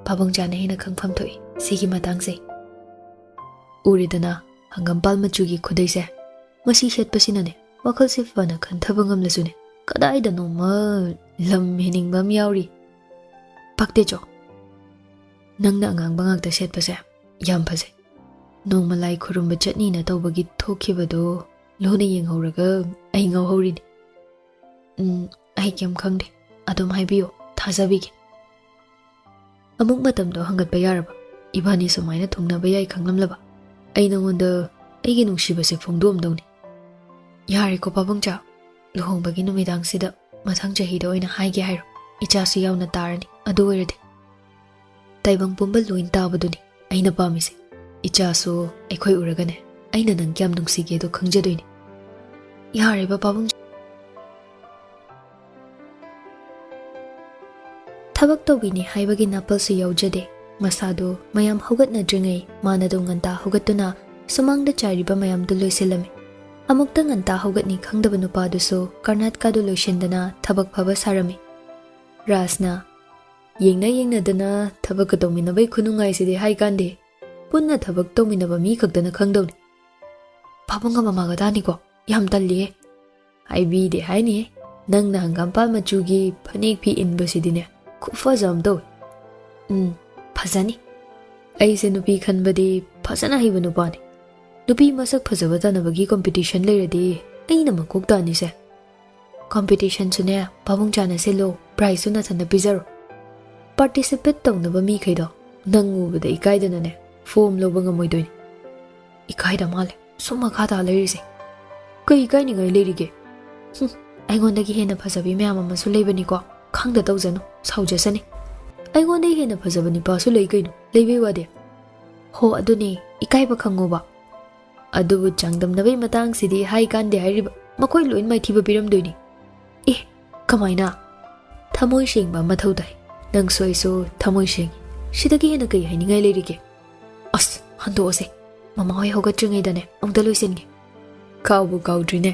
ꯄꯥꯕꯨꯡꯆꯥꯅ ꯍꯦꯟꯅ ꯈꯪꯐꯝ ꯊꯣꯛꯏ ꯁꯤꯒꯤ ꯃꯇꯥꯡꯁꯦ꯫ ꯎꯔꯦꯗꯅ, ꯍꯪꯒꯥꯝꯄꯥꯜ ꯃꯆꯨꯒꯤ ꯈꯨꯗꯩꯁꯦ꯫ ꯃꯁꯤ ꯁꯦꯠꯄꯁꯤꯅꯅꯦ, ꯋꯥꯈꯜꯁꯦ ꯐꯅ ꯈꯟꯊꯕ ꯉꯝꯂꯁꯨꯅꯦ, ꯀꯗꯥꯏꯗꯅꯣꯃ ꯂꯝ ꯍꯦꯟꯅꯤꯡꯕ ꯑꯃ ꯌꯥꯎꯔꯤ꯫ ꯄꯛꯇꯦ ꯆꯣ꯫ ꯅꯪꯅ ꯑꯉꯥꯡꯕ ꯉꯥꯛꯇ ꯁꯦꯠꯄꯁꯦ ꯌꯥꯝ ꯐꯖꯩ꯫ ꯅꯣꯡꯃ ꯂꯥꯏ ꯈꯨꯔꯨꯝꯕ ꯆꯠꯅꯤꯅ ꯇꯧꯕꯒꯤ ꯊꯣꯛꯈꯤꯕꯗꯣ ꯂꯨꯅ ꯌꯦꯡꯍꯧꯔꯒ ꯑꯩ ꯉꯥꯎꯍꯧꯔꯤꯅꯤ꯫ ꯎꯝ, ꯑꯩ ꯀꯩꯝ ꯈꯪꯗꯦ꯫ ꯑꯗꯨꯝ ꯍꯥꯏꯕꯤꯌꯨ, ꯊꯥꯖꯕꯤꯒꯦ꯫ ꯑꯃꯨꯛ ꯃꯇꯝꯗꯣ ꯍꯪꯒꯠꯄ ꯌꯥꯔꯕ? ꯏꯕꯥꯅꯤ ꯁꯨꯃꯥꯏꯅ ꯊꯨꯡꯅꯕ ꯌꯥꯏ ꯈꯪꯂꯝꯂꯕ? ꯑꯩ ꯅꯉꯣꯟꯗ ꯑꯩꯒꯤ ꯅꯨꯡꯁꯤꯕꯁꯦ ꯐꯣꯡꯗꯣꯛꯑꯝꯗꯧꯅꯤ꯫ ꯌꯥꯔꯦꯀꯣ ꯄꯥꯕꯨꯡꯆꯥ, ꯂꯨꯍꯣꯡꯕꯒꯤ ꯅꯨꯃꯤꯗꯥꯡꯁꯤꯗ ꯃꯊꯪ ꯆꯍꯤꯗ ꯑꯣꯏꯅ ꯍꯥꯏꯒꯦ ꯍꯥꯏꯔꯣ? ꯏꯆꯥꯁꯨ ꯌꯥꯎꯅ ꯇꯥꯔꯅꯤ꯫ ꯑꯗꯨ ꯑꯣꯏꯔꯗꯤ ꯇꯥꯏꯕꯪ ꯄꯨꯝꯕ ꯂꯣꯏ ꯇꯥꯕꯗꯨꯅꯤ ꯑꯩꯅ ꯄꯥꯝꯃꯤꯁꯦ꯫ ꯏꯆꯥꯁꯨ ꯑꯩꯈꯣꯏ ꯎꯔꯒꯅꯦ, ꯑꯩꯅ ꯅꯪ ꯀꯌꯥꯝ ꯅꯨꯡꯁꯤꯒꯦꯗꯣ ꯈꯪꯖꯗꯣꯏꯅꯤ꯫ ꯌꯥꯔꯦꯕ ꯄꯥꯕꯨꯡ꯫ ꯊꯕꯛ ꯇꯧꯕꯤꯅꯤ ꯍꯥꯏꯕꯒꯤ ꯅꯥꯄꯜꯁꯨ ꯌꯥꯎꯖꯗꯦ꯫ ꯃꯁꯥꯗꯨ ꯃꯌꯥꯝ ꯍꯧꯒꯠꯅꯗ꯭ꯔꯤꯉꯩ ꯃꯥꯅ ꯑꯗꯨꯝ ꯉꯟꯇꯥ ꯍꯧꯒꯠꯇꯨꯅ ꯁꯨꯃꯥꯡꯗ ꯆꯥꯏꯔꯤꯕ ꯃꯌꯥꯝꯗꯨ ꯂꯣꯏꯁꯤꯜꯂꯝꯃꯤ꯫ ꯑꯃꯨꯛꯇ ꯉꯟꯇꯥ ꯍꯧꯒꯠꯅꯤ ꯈꯪꯗꯕ ꯅꯨꯄꯥꯗꯨꯁꯨ ꯀꯔꯅꯥꯠꯀꯥꯗꯨ ꯂꯣꯏꯁꯤꯟꯗꯅ ꯊꯕꯛ ꯐꯕ ꯁꯥꯔꯝꯃꯤ꯫ ꯔꯥꯖꯅ, "ꯌꯦꯡꯅ ꯌꯦꯡꯅꯗꯅ ꯊꯕꯛꯀ ꯇꯧꯃꯤꯟꯅꯕꯩ ꯈꯨꯅꯨꯡꯉꯥꯏꯁꯤꯗꯤ ꯍꯥꯏ ꯀꯥꯟꯗꯦ꯫ ꯄꯨꯟꯅ ꯊꯕꯛ ꯇꯧꯃꯤꯟꯅꯕ ꯃꯤ ꯈꯛꯇꯅ ꯈꯪꯗꯧꯅꯤ꯫ ꯄꯥꯕꯨꯡꯒ ꯃꯃꯥꯒ ꯇꯥꯅꯤꯀꯣ? ꯌꯥꯝ ꯇꯜꯂꯤꯌꯦ꯫" "ꯍꯥꯏꯕꯤꯗꯦ ꯍꯥꯏꯅꯤ꯫ ꯅꯪꯅ ꯍꯪꯒꯥꯝꯄꯥꯜ ꯃꯆꯨꯒꯤ ꯐꯅꯦꯛ ꯐꯤ ꯏꯟꯕꯁꯤꯗꯤꯅꯦ, ꯈꯨꯐꯖ ꯑꯃ ꯇꯧꯏ꯫" "ꯎꯝ, ꯐꯖꯅꯤ꯫ ꯑꯩꯁꯦ ꯅꯨꯄꯤ ꯈꯟꯕꯗꯤ ꯐꯖꯅ ꯍꯩꯕ ꯅꯨꯄꯥꯅꯤ꯫ ꯅꯨꯄꯤ ꯃꯁꯛ ꯐꯖꯕ ꯇꯥꯟꯅꯕꯒꯤ ꯀꯝꯄꯤꯇꯤꯁꯟ ꯂꯩꯔꯗꯤ ꯑꯩꯅ ꯃꯀꯣꯛ ꯇꯥꯅꯤꯁꯦ꯫" "ꯀꯝꯄꯤꯇꯤꯁꯟꯁꯨꯅꯦ ꯄꯥꯕꯨꯡ ꯆꯥꯅ ꯁꯤꯜꯂꯣ, ꯄ꯭ꯔꯥꯏꯖꯁꯨ ꯅꯊꯟꯗ ꯄꯤꯖꯔꯣ꯫" "ꯄꯥꯔꯇꯤꯁꯤꯄꯦꯠ ꯇꯧꯅꯕ ꯃꯤꯈꯩꯗꯣ ꯅꯪ ꯎꯕꯗ ꯏꯀꯥꯏꯗꯅꯅꯦ ꯐꯣꯝ ꯂꯧꯕ ꯉꯝꯃꯣꯏꯗꯣꯏꯅꯤ꯫" "ꯏꯀꯥꯏꯗ ꯃꯥꯜꯂꯦ ꯁꯨꯝ ꯃꯈꯥ ꯇꯥ ꯂꯩꯔꯤꯁꯦ꯫ ꯀꯩ ꯏꯀꯥꯏꯅꯤꯡꯉꯥꯏ ꯂꯩꯔꯤꯒꯦ? ꯍꯨꯝ, ꯑꯩꯉꯣꯟꯗꯒꯤ ꯍꯦꯟꯅ ꯐꯖꯕꯤ ꯃꯌꯥꯝ ꯑꯃꯁꯨ ꯂꯩꯕꯅꯤꯀꯣ꯫ ꯈꯪꯗ ꯇꯧꯖꯅꯨ, ꯁꯥꯎꯖꯁꯅꯤ꯫ ꯑꯩꯉꯣꯟꯗꯒꯤ ꯍꯦꯟꯅ ꯐꯖꯕ ꯅꯨꯄꯥꯁꯨ ꯂꯩ ꯀꯩꯅꯣ, ꯂꯩꯕꯩ ꯋꯥꯗꯤ꯫" "ꯍꯣ, ꯑꯗꯨꯅꯦ, ꯏꯀꯥꯏꯕ ꯈꯪꯉꯣꯕ꯫ ꯑꯗꯨꯕꯨ ꯆꯥꯡꯗꯝꯅꯕꯒꯤ ꯃꯇꯥꯡꯁꯤꯗꯤ ꯍꯥꯏ ꯀꯥꯟꯗꯦ ꯍꯥꯏꯔꯤꯕ, ꯃꯈꯣꯏ ꯂꯣꯏ ꯃꯥꯏꯊꯤꯕ ꯄꯤꯔꯝꯗꯣꯏꯅꯤ꯫" "ꯑꯦ, ꯀꯃꯥꯏꯅ?" "ꯊꯃꯣꯏ ꯁꯦꯡꯕ ꯃꯊꯧ ꯇꯥꯏ꯫ ꯅꯪꯁꯨ ꯑꯩꯁꯨ ꯊꯃꯣꯏ ꯁꯦꯡꯉꯤ꯫ ꯁꯤꯗꯒꯤ ꯍꯦꯟꯅ ꯀꯩ ꯍꯥꯏꯅꯤꯡꯉꯥꯏ ꯂꯩꯔꯤꯒꯦ?" "ꯑꯁ, ꯍꯟꯗꯣꯛꯑꯁꯦ꯫ ꯃꯃꯥ ꯍꯣꯏ ꯍꯧꯒꯠꯇ꯭ꯔꯤꯉꯩꯗꯅꯦ ꯑꯃꯨꯛꯇ ꯂꯣꯏꯁꯤꯟꯒꯦ꯫" "ꯀꯥꯎꯕꯨ ꯀꯥꯎꯗ꯭ꯔꯤꯅꯦ,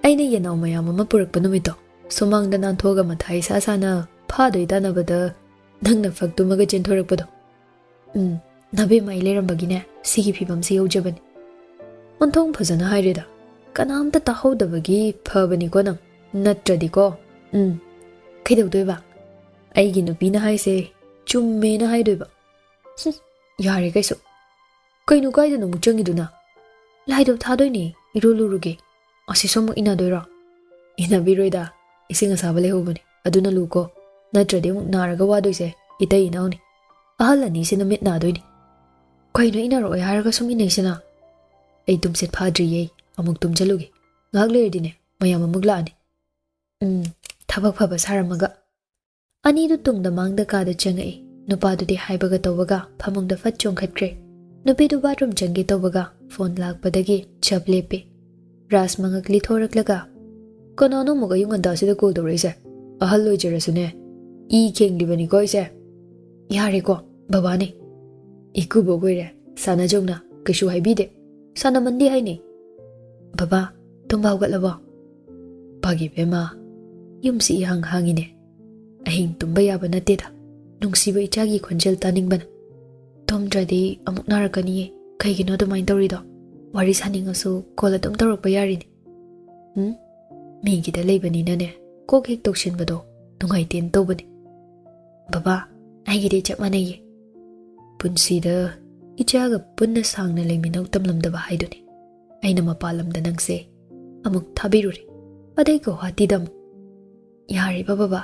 ꯑꯩꯅ ꯌꯦꯅꯥꯎ ꯃꯌꯥꯝ ꯑꯃ ꯄꯨꯔꯛꯄ ꯅꯨꯃꯤꯠꯇꯣ꯫ ꯁꯨꯃꯥꯡꯗ ꯅꯥꯟꯊꯣꯛꯑꯒ ꯃꯊꯥ ꯏꯁꯥ ꯁꯥꯅ ꯐꯥꯗꯣꯏ ꯇꯥꯟꯅꯕꯗ ꯅꯪꯅ ꯐꯛ ꯇꯨꯝꯃꯒ ꯆꯦꯟꯊꯣꯔꯛꯄꯗꯣ꯫" "ꯎꯝ, ꯅꯕꯦꯝꯃ ꯑꯩ ꯂꯩꯔꯝꯕꯒꯤꯅꯦ ꯁꯤꯒꯤ ꯐꯤꯕꯝꯁꯤ ꯌꯧꯖꯕꯅꯤ꯫" "ꯑꯣꯟꯊꯣꯡ ꯐꯖꯅ ꯍꯥꯏꯔꯦꯗ꯫ ꯀꯅꯥꯝꯇ ꯇꯥꯍꯧꯗꯕꯒꯤ ꯐꯕꯅꯤꯀꯣ ꯅꯪ, ꯅꯠꯇ꯭ꯔꯗꯤꯀꯣ꯫" "ꯎꯝ, ꯀꯩꯗꯧꯗꯣꯏꯕ? ꯑꯩꯒꯤ ꯅꯨꯄꯤꯅ ꯍꯥꯏꯁꯦ ꯆꯨꯝꯃꯦꯅ ꯍꯥꯏꯗꯣꯏꯕ꯫" "ꯍꯨꯝ, ꯌꯥꯔꯦ ꯀꯩꯁꯨ꯫ ꯀꯩꯅꯣ, ꯀꯥꯏꯗꯅꯣ ꯑꯃꯨꯛ ꯆꯪꯉꯤꯗꯨꯅ?" "ꯂꯥꯏꯗꯨꯛ ꯊꯥꯗꯣꯏꯅꯦ, ꯏꯔꯨ ꯂꯨꯔꯨꯒꯦ꯫ ꯑꯁꯤꯁꯨ ꯑꯃꯨꯛ ꯏꯟꯅꯗꯣꯏꯔꯣ?" "ꯏꯟꯅꯕꯤꯔꯣꯏꯗ, ꯏꯁꯤꯡ ꯑꯁꯥꯕ ꯂꯩꯍꯧꯕꯅꯦ, ꯑꯗꯨꯅ ꯂꯨꯀꯣ꯫ ꯅꯠꯇ꯭ꯔꯗꯤ ꯑꯃꯨꯛ ꯅꯥꯔꯒ ꯋꯥꯗꯣꯏꯁꯦ ꯏꯇꯩ ꯏꯅꯥꯎꯅꯤ꯫ ꯑꯍꯜ ꯑꯅꯤꯁꯤꯅ ꯃꯤꯠ ꯅꯥꯗꯣꯏꯅꯤ꯫" "ꯀꯩꯅꯣ, ꯏꯟꯅꯔꯛꯑꯣꯏ ꯍꯥꯏꯔꯒ ꯁꯨꯝ ꯏꯟꯅꯩꯁꯤꯅ?" "ꯑꯩ ꯇꯨꯝꯁꯤꯠ ꯐꯥꯗ꯭ꯔꯤꯌꯦ, ꯑꯃꯨꯛ ꯇꯨꯝꯖꯜꯂꯨꯒꯦ꯫ ꯉꯥꯏꯍꯥꯛ ꯂꯩꯔꯗꯤꯅꯦ ꯃꯌꯥꯝ ꯑꯃꯨꯛ ꯂꯥꯛꯑꯅꯤ꯫" "ꯎꯝ, ꯊꯕꯛ ꯐꯕ ꯁꯥꯔꯝꯃꯒ꯫" ꯑꯅꯤꯗꯨ ꯇꯨꯡꯗ ꯃꯥꯡꯗ ꯀꯥꯗ ꯆꯪꯉꯛꯏ꯫ ꯅꯨꯄꯥꯗꯨꯗꯤ ꯍꯥꯏꯕꯒ ꯇꯧꯕꯒ ꯐꯃꯨꯡꯗ ꯐꯠ ꯆꯣꯡꯈꯠꯈ꯭ꯔꯦ꯫ ꯅꯨꯄꯤꯗꯨ ꯕꯥꯠꯔꯨꯝ ꯆꯪꯒꯦ ꯇꯧꯕꯒ ꯐꯣꯟ ꯂꯥꯛꯄꯗꯒꯤ ꯆꯞ ꯂꯦꯞꯄꯤ꯫ ꯔꯥꯖ ꯃꯉꯛ ꯂꯤꯊꯣꯔꯛꯂꯒ, "ꯀꯅꯥꯅꯣ ꯑꯃꯨꯛ ꯑꯌꯨꯛ ꯉꯟꯇꯥꯁꯤꯗ ꯀꯣꯜ ꯇꯧꯔꯛꯏꯁꯦ? ꯑꯍꯜ ꯑꯣꯏꯖꯔꯁꯨꯅꯦ, ꯏ ꯈꯦꯡꯂꯤꯕꯅꯤꯀꯣ ꯑꯩꯁꯦ꯫ ꯌꯥꯔꯦꯀꯣ, ꯕꯕꯥꯅꯦ꯫ ꯏꯀꯨꯕꯣꯛ ꯑꯣꯏꯔꯦ, ꯁꯥꯟꯅꯖꯧꯅ ꯀꯩꯁꯨ ꯍꯥꯏꯕꯤꯗꯦ꯫ ꯁꯥꯟꯅꯃꯟꯗꯦ ꯍꯥꯏꯅꯤ꯫ ꯕꯕꯥ, ꯇꯨꯝꯕ ꯍꯧꯒꯠꯂꯕꯣ?" "ꯄꯥꯒꯤ ꯕꯦꯝꯃ, ꯌꯨꯝꯁꯤ ꯏꯍꯥꯡ ꯍꯥꯡꯉꯤꯅꯦ꯫ ꯑꯍꯤꯡ ꯇꯨꯝꯕ ꯌꯥꯕ ꯅꯠꯇꯦꯗ, ꯅꯨꯡꯁꯤꯕ ꯏꯆꯥꯒꯤ ꯈꯣꯟꯖꯦꯜ ꯇꯥꯅꯤꯡꯕꯅ꯫ ꯇꯨꯝꯗ꯭ꯔꯗꯤ ꯑꯃꯨꯛ ꯅꯥꯔꯛꯀꯅꯤꯌꯦ꯫ ꯀꯩꯒꯤꯅꯣ ꯑꯗꯨꯃꯥꯏꯅ ꯇꯧꯔꯤꯗꯣ? ꯋꯥꯔꯤ ꯁꯥꯅꯤꯡꯉꯁꯨ ꯀꯣꯜ ꯑꯗꯨꯝ ꯇꯧꯔꯛꯄ ꯌꯥꯔꯤꯅꯦ꯫ ꯎꯝ? ꯃꯤꯒꯤꯗ ꯂꯩꯕꯅꯤꯅꯅꯦ, ꯀꯣꯛ ꯍꯦꯛ ꯇꯧꯁꯤꯟꯕꯗꯣ ꯅꯨꯡꯉꯥꯏꯇꯦꯅ ꯇꯧꯕꯅꯦ꯫ ꯕꯕꯥ, ꯑꯩꯒꯤꯗꯤ ꯆꯞ ꯃꯥꯟꯅꯩꯌꯦ꯫ ꯄꯨꯟꯁꯤꯗ ꯏꯆꯥꯒ ꯄꯨꯟꯅ ꯁꯥꯡꯅ ꯂꯩꯃꯤꯟꯅꯧ ꯇꯝꯂꯝꯗꯕ ꯍꯥꯏꯗꯨꯅꯤ꯫ ꯑꯩꯅ ꯃꯄꯥꯟ ꯂꯝꯗ ꯅꯪꯁꯦ ꯑꯃꯨꯛ ꯊꯥꯕꯤꯔꯨꯔꯦ, ꯑꯗꯩ ꯒꯧꯍꯥꯇꯤꯗ ꯑꯃꯨꯛ꯫ ꯌꯥꯔꯤꯕ ꯕꯕꯥ,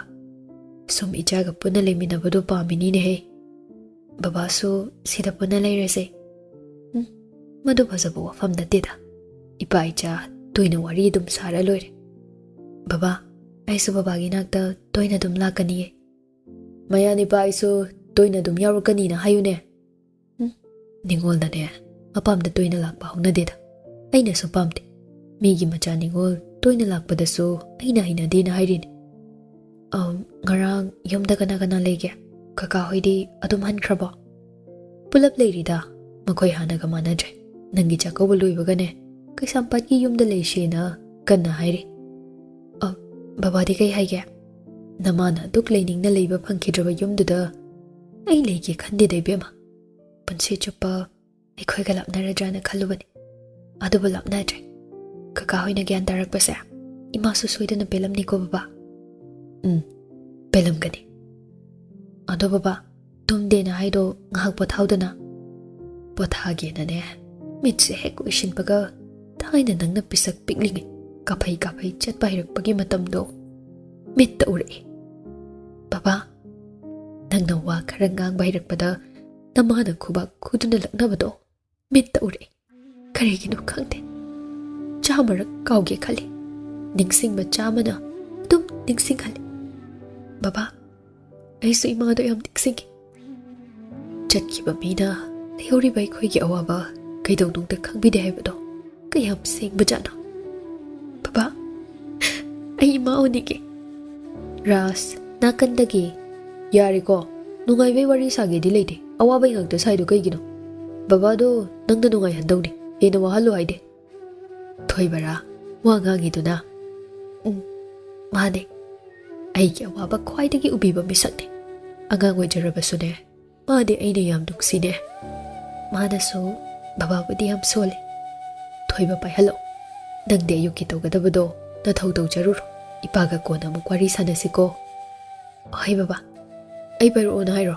ꯁꯨꯝ ꯏꯆꯥꯒ ꯄꯨꯟꯅ ꯂꯩꯃꯤꯟꯅꯕꯗꯣ ꯄꯥꯝꯃꯤꯅꯤꯅꯦꯍꯦ꯫ ꯕꯕꯥꯁꯨ ꯁꯤꯗ ꯄꯨꯟꯅ ꯂꯩꯔꯁꯦ꯫ ꯎꯝ, ꯃꯗꯨ ꯐꯖꯕ ꯋꯥꯐꯝ ꯅꯠꯇꯦꯗ꯫ ꯏꯄꯥ ꯏꯆꯥ ꯇꯣꯏꯅ ꯋꯥꯔꯤ ꯑꯗꯨꯝ ꯁꯥꯔ ꯂꯣꯏꯔꯦ꯫ ꯕꯕꯥ, ꯑꯩꯁꯨ ꯕꯕꯥꯒꯤ ꯅꯥꯛꯇ ꯇꯣꯏꯅ ꯑꯗꯨꯝ ꯂꯥꯛꯀꯅꯤꯌꯦ꯫ ꯃꯌꯥꯅꯤꯄꯥ ꯑꯩꯁꯨ ꯇꯣꯏꯅ ꯑꯗꯨꯝ ꯌꯥꯎꯔꯛꯀꯅꯤꯅ ꯍꯥꯏꯌꯨꯅꯦ꯫ ꯎꯝ, ꯅꯤꯉꯣꯜꯅꯅꯦ, ꯃꯄꯥꯝꯗ ꯇꯣꯏꯅ ꯂꯥꯛꯄ ꯍꯧꯅꯗꯦꯗ꯫ ꯑꯩꯅꯁꯨ ꯄꯥꯝꯗꯦ꯫ ꯃꯤꯒꯤ ꯃꯆꯥ ꯅꯤꯉꯣꯜ ꯇꯣꯏꯅ ꯂꯥꯛꯄꯗꯁꯨ ꯑꯩꯅ ꯍꯩꯅꯗꯦꯅ ꯍꯥꯏꯔꯤꯅꯦ꯫ ꯑꯝ, ꯉꯔꯥꯡ ꯌꯨꯝꯗ ꯀꯅꯥ ꯀꯅꯥ ꯂꯩꯒꯦ? ꯀꯀꯥ ꯍꯣꯏꯗꯤ ꯑꯗꯨꯝ ꯍꯟꯈ꯭ꯔꯕꯣ? ꯄꯨꯂꯞ ꯂꯩꯔꯤꯗ, ꯃꯈꯣꯏ ꯍꯥꯟꯅꯒ ꯃꯥꯟꯅꯗ꯭ꯔꯦ꯫ ꯅꯪꯒꯤ ꯆꯥꯛꯀꯧꯕ ꯂꯣꯏꯕꯒꯅꯦ, ꯀꯩꯁꯥꯝꯄꯥꯠꯀꯤ ꯌꯨꯝꯗ ꯂꯩꯁꯦꯅ ꯀꯟꯅ ꯍꯥꯏꯔꯤ꯫ ꯑ, ꯕꯕꯥꯗꯤ ꯀꯩ ꯍꯥꯏꯒꯦ? ꯅꯃꯥꯅ ꯑꯗꯨꯛ ꯂꯩꯅꯤꯡꯅ ꯂꯩꯕ ꯐꯪꯈꯤꯗ꯭ꯔꯕ ꯌꯨꯝꯗꯨꯗ ꯑꯩ ꯂꯩꯒꯦ ꯈꯟꯗꯦꯗ ꯏꯕꯦꯝꯃ꯫ ꯄꯨꯟꯁꯤ ꯆꯨꯞꯄ ꯑꯩꯈꯣꯏꯒ ꯂꯥꯞꯅꯔꯗ꯭ꯔꯥꯅ ꯈꯜꯂꯨꯕꯅꯤ꯫ ꯑꯗꯨꯕꯨ ꯂꯥꯞꯅꯗ꯭ꯔꯦ꯫ ꯀꯀꯥ ꯍꯣꯏꯅ ꯒ꯭ꯌꯥꯟ ꯇꯥꯔꯛꯄꯁꯦ ꯏꯃꯥꯁꯨ ꯁꯣꯏꯗꯅ ꯄꯦꯜꯂꯝꯅꯤꯀꯣ ꯕꯕꯥ꯫ ꯎꯝ, ꯄꯦꯜꯂꯝꯒꯅꯤ꯫ ꯑꯗꯣ ꯕꯕꯥ, ꯇꯨꯝꯗꯦꯅ ꯍꯥꯏꯗꯣ ꯉꯥꯏꯍꯥꯛ ꯄꯣꯊꯥꯎꯗꯅ꯫ ꯄꯣꯊꯥꯒꯦꯅꯅꯦ, ꯃꯤꯠꯁꯦ ꯍꯦꯛ ꯎꯏꯁꯤꯟꯕꯒ ꯊꯥꯏꯅ ꯅꯪꯅ ꯄꯤꯁꯛ ꯄꯤꯛꯂꯤꯉꯩ ꯀꯥꯐꯩ ꯀꯥꯐꯩ ꯆꯠꯄ ꯍꯩꯔꯛꯄꯒꯤ ꯃꯇꯝꯗꯣ ꯃꯤꯠꯇ ꯎꯔꯛꯏ꯫ ꯕꯕꯥ, ꯅꯪꯅ ꯋꯥ ꯈꯔ ꯉꯥꯡꯕ ꯍꯩꯔꯛꯄꯗ ꯅꯃꯥꯅ ꯈꯨꯕꯥꯛ ꯈꯨꯗꯨꯅ ꯂꯛꯅꯕꯗꯣ ꯃꯤꯠꯇ ꯎꯔꯛꯏ꯫ ꯀꯔꯤꯒꯤꯅꯣ ꯈꯪꯗꯦ, ꯆꯥꯝꯃꯔꯛ ꯀꯥꯎꯒꯦ ꯈꯜꯂꯤ꯫ ꯅꯤꯡꯁꯤꯡꯕ ꯆꯥꯝꯃꯅ ꯑꯗꯨꯝ ꯅꯤꯡꯁꯤꯡꯍꯜꯂꯤ꯫ ꯕꯕꯥ, ꯑꯩꯁꯨ ꯏꯃꯥꯗꯣ ꯌꯥꯝ ꯅꯤꯡꯁꯤꯡꯉꯤ꯫ ꯆꯠꯈꯤꯕ ꯃꯤꯅ ꯂꯩꯍꯧꯔꯤꯕ ꯑꯩꯈꯣꯏꯒꯤ ꯑꯋꯥꯕ ꯀꯩꯗꯧꯅꯨꯡꯗ ꯈꯪꯕꯤꯗꯦ ꯍꯥꯏꯕꯗꯣ ꯀꯌꯥꯝ ꯁꯦꯡꯕꯖꯥꯠꯅꯣ꯫ "ꯕꯕꯥ, ꯑꯩ ꯏꯃꯥ ꯎꯅꯤꯡꯉꯦ꯫" ꯔꯥꯖ, ꯅꯥꯀꯟꯗꯒꯤ, "ꯌꯥꯔꯦꯀꯣ, ꯅꯨꯡꯉꯥꯏꯕꯩ ꯋꯥꯔꯤ ꯁꯥꯒꯦꯗꯤ ꯂꯩꯇꯦ, ꯑꯋꯥꯕꯩ ꯉꯥꯛꯇ ꯁꯥꯏꯗꯣ ꯀꯩꯒꯤꯅꯣ? ꯕꯕꯥꯗꯣ ꯅꯪꯅ ꯅꯨꯡꯉꯥꯏꯍꯟꯗꯧꯅꯤ, ꯍꯦꯟꯅ ꯋꯥꯍꯜꯂꯨ ꯍꯥꯏꯗꯦ꯫" ꯊꯣꯏꯕꯔꯥ ꯋꯥ ꯉꯥꯡꯉꯤꯗꯨꯅ, "ꯎꯝ, ꯃꯥꯅꯦ, ꯑꯩꯒꯤ ꯑꯋꯥꯕ ꯈ꯭ꯋꯥꯏꯗꯒꯤ ꯎꯕꯤꯕ ꯃꯤꯁꯛꯅꯦ꯫ ꯑꯉꯥꯡ ꯑꯣꯏꯖꯔꯕꯁꯨꯅꯦ, ꯃꯥꯗꯤ ꯑꯩꯅ ꯌꯥꯝ ꯅꯨꯡꯁꯤꯅꯦ꯫ ꯃꯥꯅꯁꯨ ꯕꯕꯥꯕꯨꯗꯤ ꯌꯥꯝ ꯁꯣꯜꯂꯤ꯫ ꯊꯣꯏꯕ, ꯄꯥꯏꯍꯜꯂꯣ꯫ ꯅꯪꯗꯤ ꯑꯌꯨꯛꯀꯤ ꯇꯧꯒꯗꯕꯗꯣ ꯅꯊꯧ ꯇꯧꯖꯔꯨꯔꯣ꯫ ꯏꯄꯥꯒ ꯀꯣꯟꯅ ꯑꯃꯨꯛ ꯋꯥꯔꯤ ꯁꯥꯟꯅꯁꯤꯀꯣ꯫" "ꯍꯣꯏ ꯕꯕꯥ꯫ ꯑꯩ ꯄꯥꯏꯔꯛꯑꯣꯅ ꯍꯥꯏꯔꯣ?"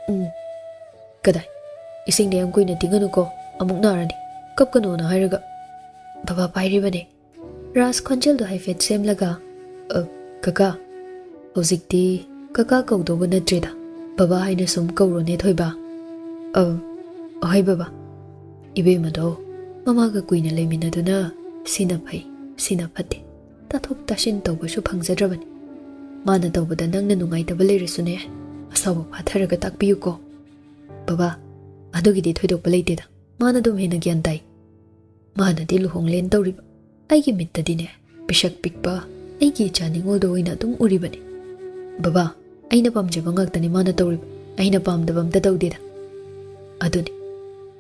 "ꯎꯝ꯫ ꯀꯗꯥꯏ? ꯏꯁꯤꯡꯗ ꯌꯥꯝ ꯀꯨꯏꯅ ꯇꯤꯡꯒꯅꯨꯀꯣ, ꯑꯃꯨꯛ ꯅꯥꯔꯅꯤ꯫ ꯀꯞꯀꯅꯣꯅ ꯍꯥꯏꯔꯒ꯫" "ꯕꯕꯥ ꯄꯥꯏꯔꯤꯕꯅꯦ꯫" ꯔꯥꯖ ꯈꯣꯟꯖꯦꯜꯗꯣ ꯍꯥꯏꯐꯦꯠ ꯁꯦꯝꯂꯒ, "ꯑ, ꯀꯀꯥ, ꯍꯧꯖꯤꯛꯇꯤ ꯀꯀꯥ ꯀꯧꯗꯧꯕ ꯅꯠꯇ꯭ꯔꯦꯗ, ꯕꯕꯥ ꯍꯥꯏꯅ ꯁꯨꯝ ꯀꯧꯔꯣꯅꯦ ꯊꯣꯏꯕ꯫" "ꯑ, ꯍꯣꯏ ꯕꯕꯥ꯫" ꯏꯕꯦꯝꯃꯗꯣ ꯃꯃꯥꯒ ꯀꯨꯏꯅ ꯂꯩꯃꯤꯟꯅꯗꯨꯅ ꯁꯤꯅ ꯐꯩ, ꯁꯤꯅ ꯐꯠꯇꯦ, ꯇꯥꯊꯣꯛ ꯇꯥꯁꯤꯟ ꯇꯧꯕꯁꯨ ꯐꯪꯖꯗ꯭ꯔꯕꯅꯤ꯫ ꯃꯥꯅ ꯇꯧꯕꯗ ꯅꯪꯅ ꯅꯨꯡꯉꯥꯏꯇꯕ ꯂꯩꯔꯁꯨꯅꯦ, ꯑꯁꯥꯎꯕ ꯐꯥꯊꯔꯒ ꯇꯥꯛꯄꯤꯌꯨꯀꯣ꯫ ꯕꯕꯥ, ꯑꯗꯨꯒꯤꯗꯤ ꯊꯣꯏꯗꯣꯛꯄ ꯂꯩꯇꯦꯗ꯫ ꯃꯥꯅ ꯑꯗꯨꯝ ꯍꯦꯟꯅ ꯒ꯭ꯌꯥꯟ ꯇꯥꯏ꯫ ꯃꯥꯅꯗꯤ ꯂꯨꯍꯣꯡꯂꯦꯅ ꯇꯧꯔꯤꯕ꯫ ꯑꯩꯒꯤ ꯃꯤꯠꯇꯗꯤꯅꯦ, ꯄꯤꯁꯛ ꯄꯤꯛꯄ ꯑꯩꯒꯤ ꯏꯆꯥ ꯅꯤꯉꯣꯜꯗꯣ ꯑꯣꯏꯅ ꯑꯗꯨꯝ ꯎꯔꯤꯕꯅꯤ꯫ ꯕꯕꯥ, ꯑꯩꯅ ꯄꯥꯝꯖꯕ ꯉꯥꯛꯇꯅꯤ ꯃꯥꯅ ꯇꯧꯔꯤꯕ꯫ ꯑꯩꯅ ꯄꯥꯝꯗꯕ ꯑꯝꯇ ꯇꯧꯗꯦꯗ꯫ ꯑꯗꯨꯅꯤ,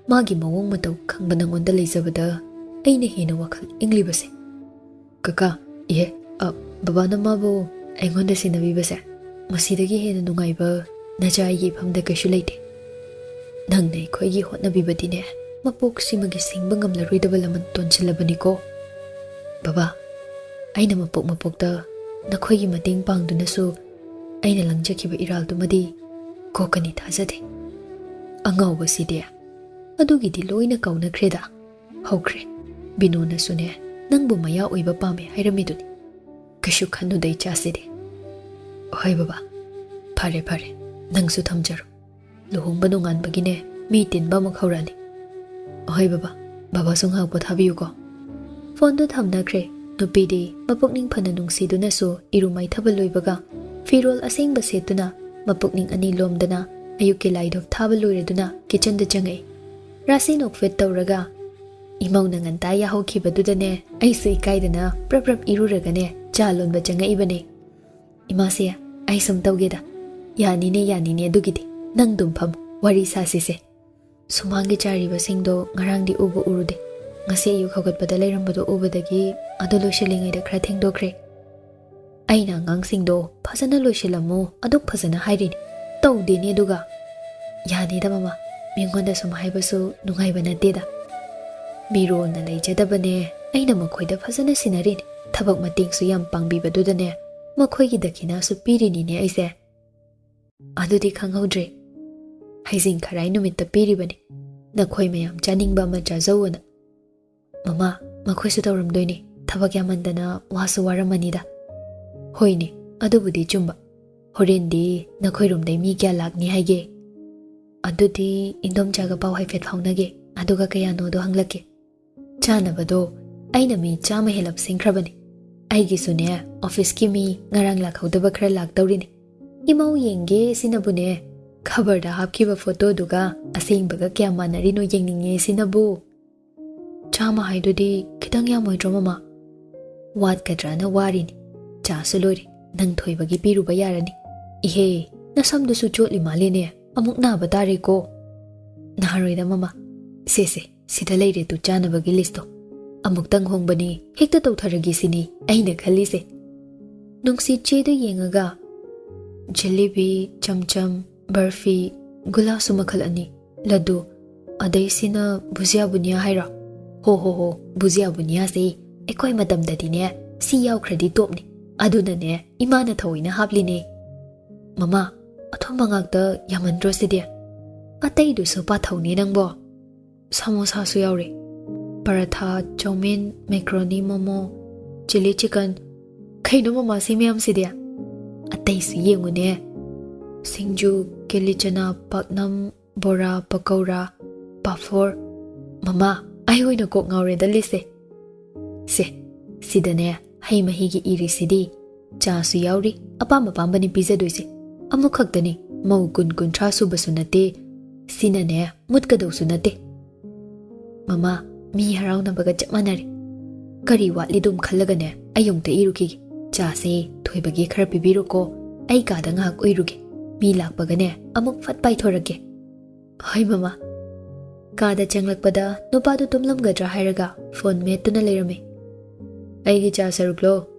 ꯃꯥꯒꯤ ꯃꯑꯣꯡ ꯃꯇꯧ ꯈꯪꯕ ꯅꯪꯉꯣꯟꯗ ꯂꯩꯖꯕꯗ ꯑꯩꯅ ꯍꯦꯟꯅ ꯋꯥꯈꯜ ꯏꯪꯂꯤꯕꯁꯦ꯫ ꯀꯀꯥ, ꯏꯍꯦ, ꯑ, ꯕꯕꯥꯅ ꯃꯥꯕꯨ ꯑꯩꯉꯣꯟꯗ ꯁꯤꯟꯅꯕꯤꯕꯁꯦ, ꯃꯁꯤꯗꯒꯤ ꯍꯦꯟꯅ ꯅꯨꯡꯉꯥꯏꯕ ꯅꯆꯥ ꯑꯩꯒꯤ ꯏꯐꯝꯗ ꯀꯩꯁꯨ ꯂꯩꯇꯦ꯫ ꯅꯪꯅ ꯑꯩꯈꯣꯏꯒꯤ ꯍꯣꯠꯅꯕꯤꯕꯗꯤꯅꯦ, ꯃꯄꯣꯛꯁꯤꯃꯒꯤ ꯁꯤꯡꯕ ꯉꯝꯂꯔꯣꯏꯗꯕ ꯂꯃꯟ ꯇꯣꯟꯁꯤꯜꯂꯕꯅꯤꯀꯣ꯫ ꯕꯕꯥ, ꯑꯩꯅ ꯃꯄꯣꯛ ꯃꯄꯣꯛꯇ ꯅꯈꯣꯏꯒꯤ ꯃꯇꯦꯡ ꯄꯥꯡꯗꯨꯅꯁꯨ ꯑꯩꯅ ꯂꯪꯖꯈꯤꯕ ꯏꯔꯥꯜꯗꯨꯃꯗꯤ ꯀꯣꯛꯀꯅꯤ ꯊꯥꯖꯗꯦ꯫" "ꯑꯉꯥꯎꯕꯁꯤꯗꯤ, ꯑꯗꯨꯒꯤꯗꯤ ꯂꯣꯏꯅ ꯀꯥꯎꯅꯈ꯭ꯔꯦꯗ꯫ ꯍꯧꯈ꯭ꯔꯦ꯫ ꯕꯤꯅꯣꯅꯁꯨꯅꯦ, ꯅꯪꯕꯨ ꯃꯌꯥ ꯑꯣꯏꯕ ꯄꯥꯝꯃꯦ ꯍꯥꯏꯔꯝꯃꯤꯗꯨꯅꯤ꯫ ꯀꯩꯁꯨ ꯈꯟꯅꯨꯗ ꯏꯆꯥꯁꯤꯗꯤ꯫" "ꯍꯣꯏ ꯕꯕꯥ, ꯐꯔꯦ ꯐꯔꯦ, ꯅꯪꯁꯨ ꯊꯝꯖꯔꯣ꯫ ꯂꯨꯍꯣꯡꯕ ꯅꯣꯡꯉꯥꯟꯕꯒꯤꯅꯦ, ꯃꯤ ꯇꯤꯟꯕ ꯑꯃꯨꯛ ꯍꯧꯔꯛꯑꯅꯤ꯫" "ꯍꯣꯏ ꯕꯕꯥ, ꯕꯕꯥꯁꯨ ꯉꯥꯏꯍꯥꯛ ꯄꯣꯊꯥꯕꯤꯌꯨꯀꯣ꯫" ꯐꯣꯟꯗꯨ ꯊꯝꯅꯈ꯭ꯔꯦ꯫ ꯅꯨꯄꯤꯗꯤ ꯃꯄꯨꯛꯅꯤꯡ ꯐꯅ ꯅꯨꯡꯁꯤꯗꯨꯅꯁꯨ ꯏꯔꯨ ꯃꯥꯏꯊꯕ ꯂꯣꯏꯕꯒ ꯐꯤꯔꯣꯜ ꯑꯁꯦꯡꯕ ꯁꯦꯠꯇꯨꯅ, ꯃꯄꯨꯛꯅꯤꯡ ꯑꯅꯤ ꯂꯣꯝꯗꯅ ꯑꯌꯨꯛꯀꯤ ꯂꯥꯏꯙꯨꯞ ꯊꯥꯕ ꯂꯣꯏꯔꯗꯨꯅ ꯀꯤꯆꯟꯗ ꯆꯪꯉꯛꯏ꯫ ꯔꯥꯁꯤ ꯅꯣꯛꯐꯦꯠ ꯇꯧꯔꯒ, ꯏꯃꯧꯅ ꯉꯟꯇꯥ ꯌꯥꯍꯧꯈꯤꯕꯗꯨꯗꯅꯦ, ꯑꯩꯁꯨ ꯏꯀꯥꯏꯗꯅ ꯄ꯭ꯔꯞ ꯄ꯭ꯔꯞ ꯏꯔꯨꯔꯒꯅꯦ ꯆꯥ ꯂꯣꯟꯕ ꯆꯪꯉꯛꯏꯕꯅꯦ꯫ "ꯏꯃꯥꯁꯦ, ꯑꯩ ꯁꯨꯝ ꯇꯧꯒꯦꯗ꯫ ꯌꯥꯅꯤꯅꯦ, ꯌꯥꯅꯤꯅꯦ, ꯑꯗꯨꯒꯤꯗꯤ꯫ ꯅꯪ ꯑꯗꯨꯝ ꯐꯝ, ꯋꯥꯔꯤ ꯁꯥꯁꯤꯁꯦ꯫ ꯁꯨꯃꯥꯡꯒꯤ ꯆꯥꯏꯔꯤꯕꯁꯤꯡꯗꯣ ꯉꯔꯥꯡꯗꯤ ꯎꯕꯨ ꯎꯔꯨꯗꯦ꯫ ꯉꯁꯤ ꯑꯌꯨꯛ ꯍꯧꯒꯠꯄꯗ ꯂꯩꯔꯝꯕꯗꯣ ꯎꯕꯗꯒꯤ ꯑꯗꯨ ꯂꯣꯏꯁꯤꯜꯂꯤꯉꯩꯗ ꯈꯔ ꯊꯦꯡꯗꯣꯛꯈ꯭ꯔꯦ꯫ ꯑꯩꯅ ꯑꯉꯥꯡꯁꯤꯡꯗꯣ ꯐꯖꯅ ꯂꯣꯏꯁꯤꯜꯂꯝꯃꯨ, ꯑꯗꯨꯛ ꯐꯖꯅ ꯍꯥꯏꯔꯤꯅꯤ, ꯇꯧꯗꯦꯅꯦ ꯑꯗꯨꯒ꯫" "ꯌꯥꯅꯤꯗ ꯃꯃꯥ, ꯃꯤꯉꯣꯟꯗ ꯁꯨꯝ ꯍꯥꯏꯕꯁꯨ ꯅꯨꯡꯉꯥꯏꯕ ꯅꯠꯇꯦꯗ꯫ ꯃꯤꯔꯣꯜꯅ ꯂꯩꯖꯗꯕꯅꯦ, ꯑꯩꯅ ꯃꯈꯣꯏꯗ ꯐꯖꯅ ꯁꯤꯟꯅꯔꯤꯅꯤ꯫ ꯊꯕꯛ ꯃꯇꯦꯡꯁꯨ ꯌꯥꯝ ꯄꯥꯡꯕꯤꯕꯗꯨꯗꯅꯦ, ꯃꯈꯣꯏꯒꯤ ꯗꯈꯤꯅꯥꯁꯨ ꯄꯤꯔꯤꯅꯤꯅꯦ ꯑꯩꯁꯦ꯫" "ꯑꯗꯨꯗꯤ ꯈꯪꯍꯧꯗ꯭ꯔꯦ꯫ ꯍꯩꯖꯤꯡ ꯈꯔꯥꯏ ꯅꯨꯃꯤꯠꯇ ꯄꯤꯔꯤꯕꯅꯤ꯫ ꯅꯈꯣꯏ ꯃꯌꯥꯝ ꯆꯥꯅꯤꯡꯕ ꯑꯃ ꯆꯥꯖꯧꯑꯣꯅ꯫" "ꯃꯃꯥ, ꯃꯈꯣꯏꯁꯨ ꯇꯧꯔꯝꯗꯣꯏꯅꯤ꯫ ꯊꯕꯛ ꯌꯥꯝꯃꯟꯗꯅ ꯋꯥꯁꯨ ꯋꯥꯔꯝꯃꯅꯤꯗ꯫" "ꯍꯣꯏꯅꯦ, ꯑꯗꯨꯕꯨꯗꯤ ꯆꯨꯝꯕ꯫ ꯍꯣꯔꯦꯟꯗꯤ ꯅꯈꯣꯏꯔꯣꯝꯗꯩ ꯃꯤ ꯀꯌꯥ ꯂꯥꯛꯅꯤ ꯍꯥꯏꯒꯦ?" "ꯑꯗꯨꯗꯤ ꯏꯟꯗꯣꯝꯆꯥꯒ ꯄꯥꯎ ꯍꯥꯏꯐꯦꯠ ꯐꯥꯎꯅꯒꯦ, ꯑꯗꯨꯒ ꯀꯌꯥꯅꯣꯗꯣ ꯍꯪꯂꯛꯀꯦ꯫" "ꯆꯥꯅꯕꯗꯣ ꯑꯩꯅ ꯃꯤ ꯆꯥꯝꯃ ꯍꯦꯜꯂꯞ ꯁꯤꯡꯈ꯭ꯔꯕꯅꯤ꯫ ꯑꯩꯒꯤꯁꯨꯅꯦ, ꯑꯣꯐꯤꯁꯀꯤ ꯃꯤ ꯉꯔꯥꯡ ꯂꯥꯛꯍꯧꯗꯕ ꯈꯔ ꯂꯥꯛꯇꯧꯔꯤꯅꯤ꯫ ꯏꯃꯧ ꯌꯦꯡꯒꯦ ꯁꯤꯅꯕꯨꯅꯦ, ꯈꯕꯔꯗ ꯍꯥꯞꯈꯤꯕ ꯐꯣꯇꯣꯗꯨꯒ ꯑꯁꯦꯡꯕꯒ ꯀꯌꯥ ꯃꯥꯟꯅꯔꯤꯅꯣ ꯌꯦꯡꯅꯤꯡꯉꯦ ꯁꯤꯅꯕꯨ꯫" "ꯆꯥꯝꯃ ꯍꯥꯏꯗꯨꯗꯤ ꯈꯤꯇꯪ ꯌꯥꯝꯃꯣꯏꯗ꯭ꯔꯣ ꯃꯃꯥ?" "ꯋꯥꯠꯀꯗ꯭ꯔꯥꯅ ꯋꯥꯔꯤꯅꯤ꯫ ꯆꯥꯁꯨ ꯂꯣꯏꯔꯦ, ꯅꯪ ꯊꯣꯏꯕꯒꯤ ꯄꯤꯔꯨꯕ ꯌꯥꯔꯅꯤ꯫ ꯏꯍꯦ, ꯅꯁꯝꯗꯨꯁꯨ ꯆꯣꯠꯂꯤ ꯃꯥꯜꯂꯦꯅꯦ, ꯑꯃꯨꯛ ꯅꯥꯕ ꯇꯥꯔꯦꯀꯣ꯫" "ꯅꯥꯔꯣꯏꯗ ꯃꯃꯥ꯫ ꯁꯦ ꯁꯦ, ꯁꯤꯗ ꯂꯩꯔꯦ ꯇꯨ ꯆꯥꯅꯕꯒꯤ ꯂꯤꯁꯇꯣ꯫ ꯑꯃꯨꯛꯇꯪ ꯍꯣꯡꯕꯅꯤ, ꯍꯦꯛꯇ ꯇꯧꯊꯔꯒꯦ ꯁꯤꯅꯤ ꯑꯩꯅ ꯈꯜꯂꯤꯁꯦ꯫" ꯅꯨꯡꯁꯤꯠ ꯆꯦꯗ ꯌꯦꯡꯉꯒ, "ꯖꯤꯂꯤꯕꯤ, ꯆꯝꯆꯝ, ꯕꯔꯐꯤ, ꯒꯨꯂꯥꯁꯨ ꯃꯈꯜ ꯑꯅꯤ, ꯂꯗꯨ, ꯑꯗꯩ ꯁꯤꯅ ꯚꯨꯖꯤꯌꯥ ꯕꯨꯅꯤꯌꯥ ꯍꯥꯏꯔꯣ?" "ꯍꯣ ꯍꯣ ꯍꯣ, ꯚꯨꯖꯤꯌꯥ ꯕꯨꯅꯤꯌꯥꯁꯦ ꯑꯩꯈꯣꯏ ꯃꯇꯝꯗꯗꯤꯅꯦ, ꯁꯤ ꯌꯥꯎꯈ꯭ꯔꯗꯤ ꯇꯣꯞꯅꯤ꯫ ꯑꯗꯨꯅꯅꯦ ꯏꯃꯥꯅ ꯊꯑꯣꯏꯅ ꯍꯥꯞꯂꯤꯅꯦ꯫" "ꯃꯃꯥ, ꯑꯊꯨꯝꯕ ꯉꯥꯛꯇ ꯌꯥꯝꯃꯟꯗ꯭ꯔꯣ ꯁꯤꯗꯤ? ꯑꯇꯩꯗꯨꯁꯨ ꯄꯥꯊꯧꯅꯦ ꯅꯪꯕꯣ꯫ ꯁꯃꯣꯁꯥꯁꯨ ꯌꯥꯎꯔꯦ꯫ ꯄꯔꯥꯊꯥ, ꯆꯧꯃꯤꯟ, ꯃꯦꯀ꯭ꯔꯣꯅꯤ, ꯃꯣꯃꯣ, ꯆꯤꯂꯤ ꯆꯤꯀꯟ꯫ ꯀꯩꯅꯣ ꯃꯃꯥ, ꯁꯤ ꯃꯌꯥꯝꯁꯤꯗꯤ?" "ꯑꯇꯩꯁꯨ ꯌꯦꯡꯉꯨꯅꯦ꯫ ꯁꯤꯡꯖꯨ, ꯀꯦꯂꯤ ꯆꯅꯥ, ꯄꯥꯛꯅꯝ, ꯕꯣꯔꯥ, ꯄꯀꯧꯔꯥ, ꯄꯥꯐꯣꯔ꯫" "ꯃꯃꯥ, ꯑꯩ ꯑꯣꯏꯅ ꯀꯣꯛ ꯉꯥꯎꯔꯦꯗ ꯂꯤꯁꯁꯦ꯫ ꯁꯦ, ꯁꯤꯗꯅꯦ ꯍꯩ ꯃꯍꯤꯒꯤ ꯏꯔꯤꯁꯤꯗꯤ꯫ ꯆꯥꯁꯨ ꯌꯥꯎꯔꯤ, ꯑꯄꯥꯝ ꯑꯄꯥꯝꯕꯅꯤ ꯄꯤꯖꯗꯣꯏꯁꯦ꯫ ꯑꯃꯨꯛꯈꯛꯇꯅꯤ, ꯃꯧ ꯀꯨꯟ ꯀꯨꯟꯊ꯭ꯔꯥ ꯁꯨꯕꯁꯨ ꯅꯠꯇꯦ꯫ ꯁꯤꯅꯅꯦ ꯃꯨꯠꯀꯗꯧꯁꯨ ꯅꯠꯇꯦ꯫" "ꯃꯃꯥ, ꯃꯤ ꯍꯔꯥꯎꯅꯕꯒ ꯆꯞ ꯃꯥꯟꯅꯔꯦ꯫ ꯀꯔꯤ ꯋꯥꯠꯂꯤꯗꯨꯝ ꯈꯜꯂꯒꯅꯦ, ꯑꯩ ꯑꯃꯨꯛꯇ ꯏꯔꯨꯈꯤꯒꯦ꯫ ꯆꯥꯁꯦ, ꯊꯣꯏꯕꯒꯤ ꯈꯔ ꯄꯤꯕꯤꯔꯣꯀꯣ꯫ ꯑꯩ ꯀꯥꯗ ꯉꯥꯏꯍꯥꯛ ꯎꯏꯔꯨꯒꯦ꯫ ꯃꯤ ꯂꯥꯛꯄꯒꯅꯦ, ꯑꯃꯨꯛ ꯐꯠ ꯄꯥꯏꯊꯣꯔꯛꯀꯦ꯫ "ꯍꯣꯏ, ꯃꯃꯥ꯫" ꯀꯥꯗ ꯆꯪꯂꯛꯄꯗ ꯅꯨꯄꯥꯗꯨ ꯇꯨꯝꯂꯝꯒꯗ꯭ꯔꯥ ꯍꯥꯏꯔꯒ ꯐꯣꯟ ꯃꯦꯠꯇꯨꯅ ꯂꯩꯔꯝꯃꯤ꯫ "ꯑꯩꯒꯤ ꯆꯥ ꯁꯔꯨꯛꯂꯣ?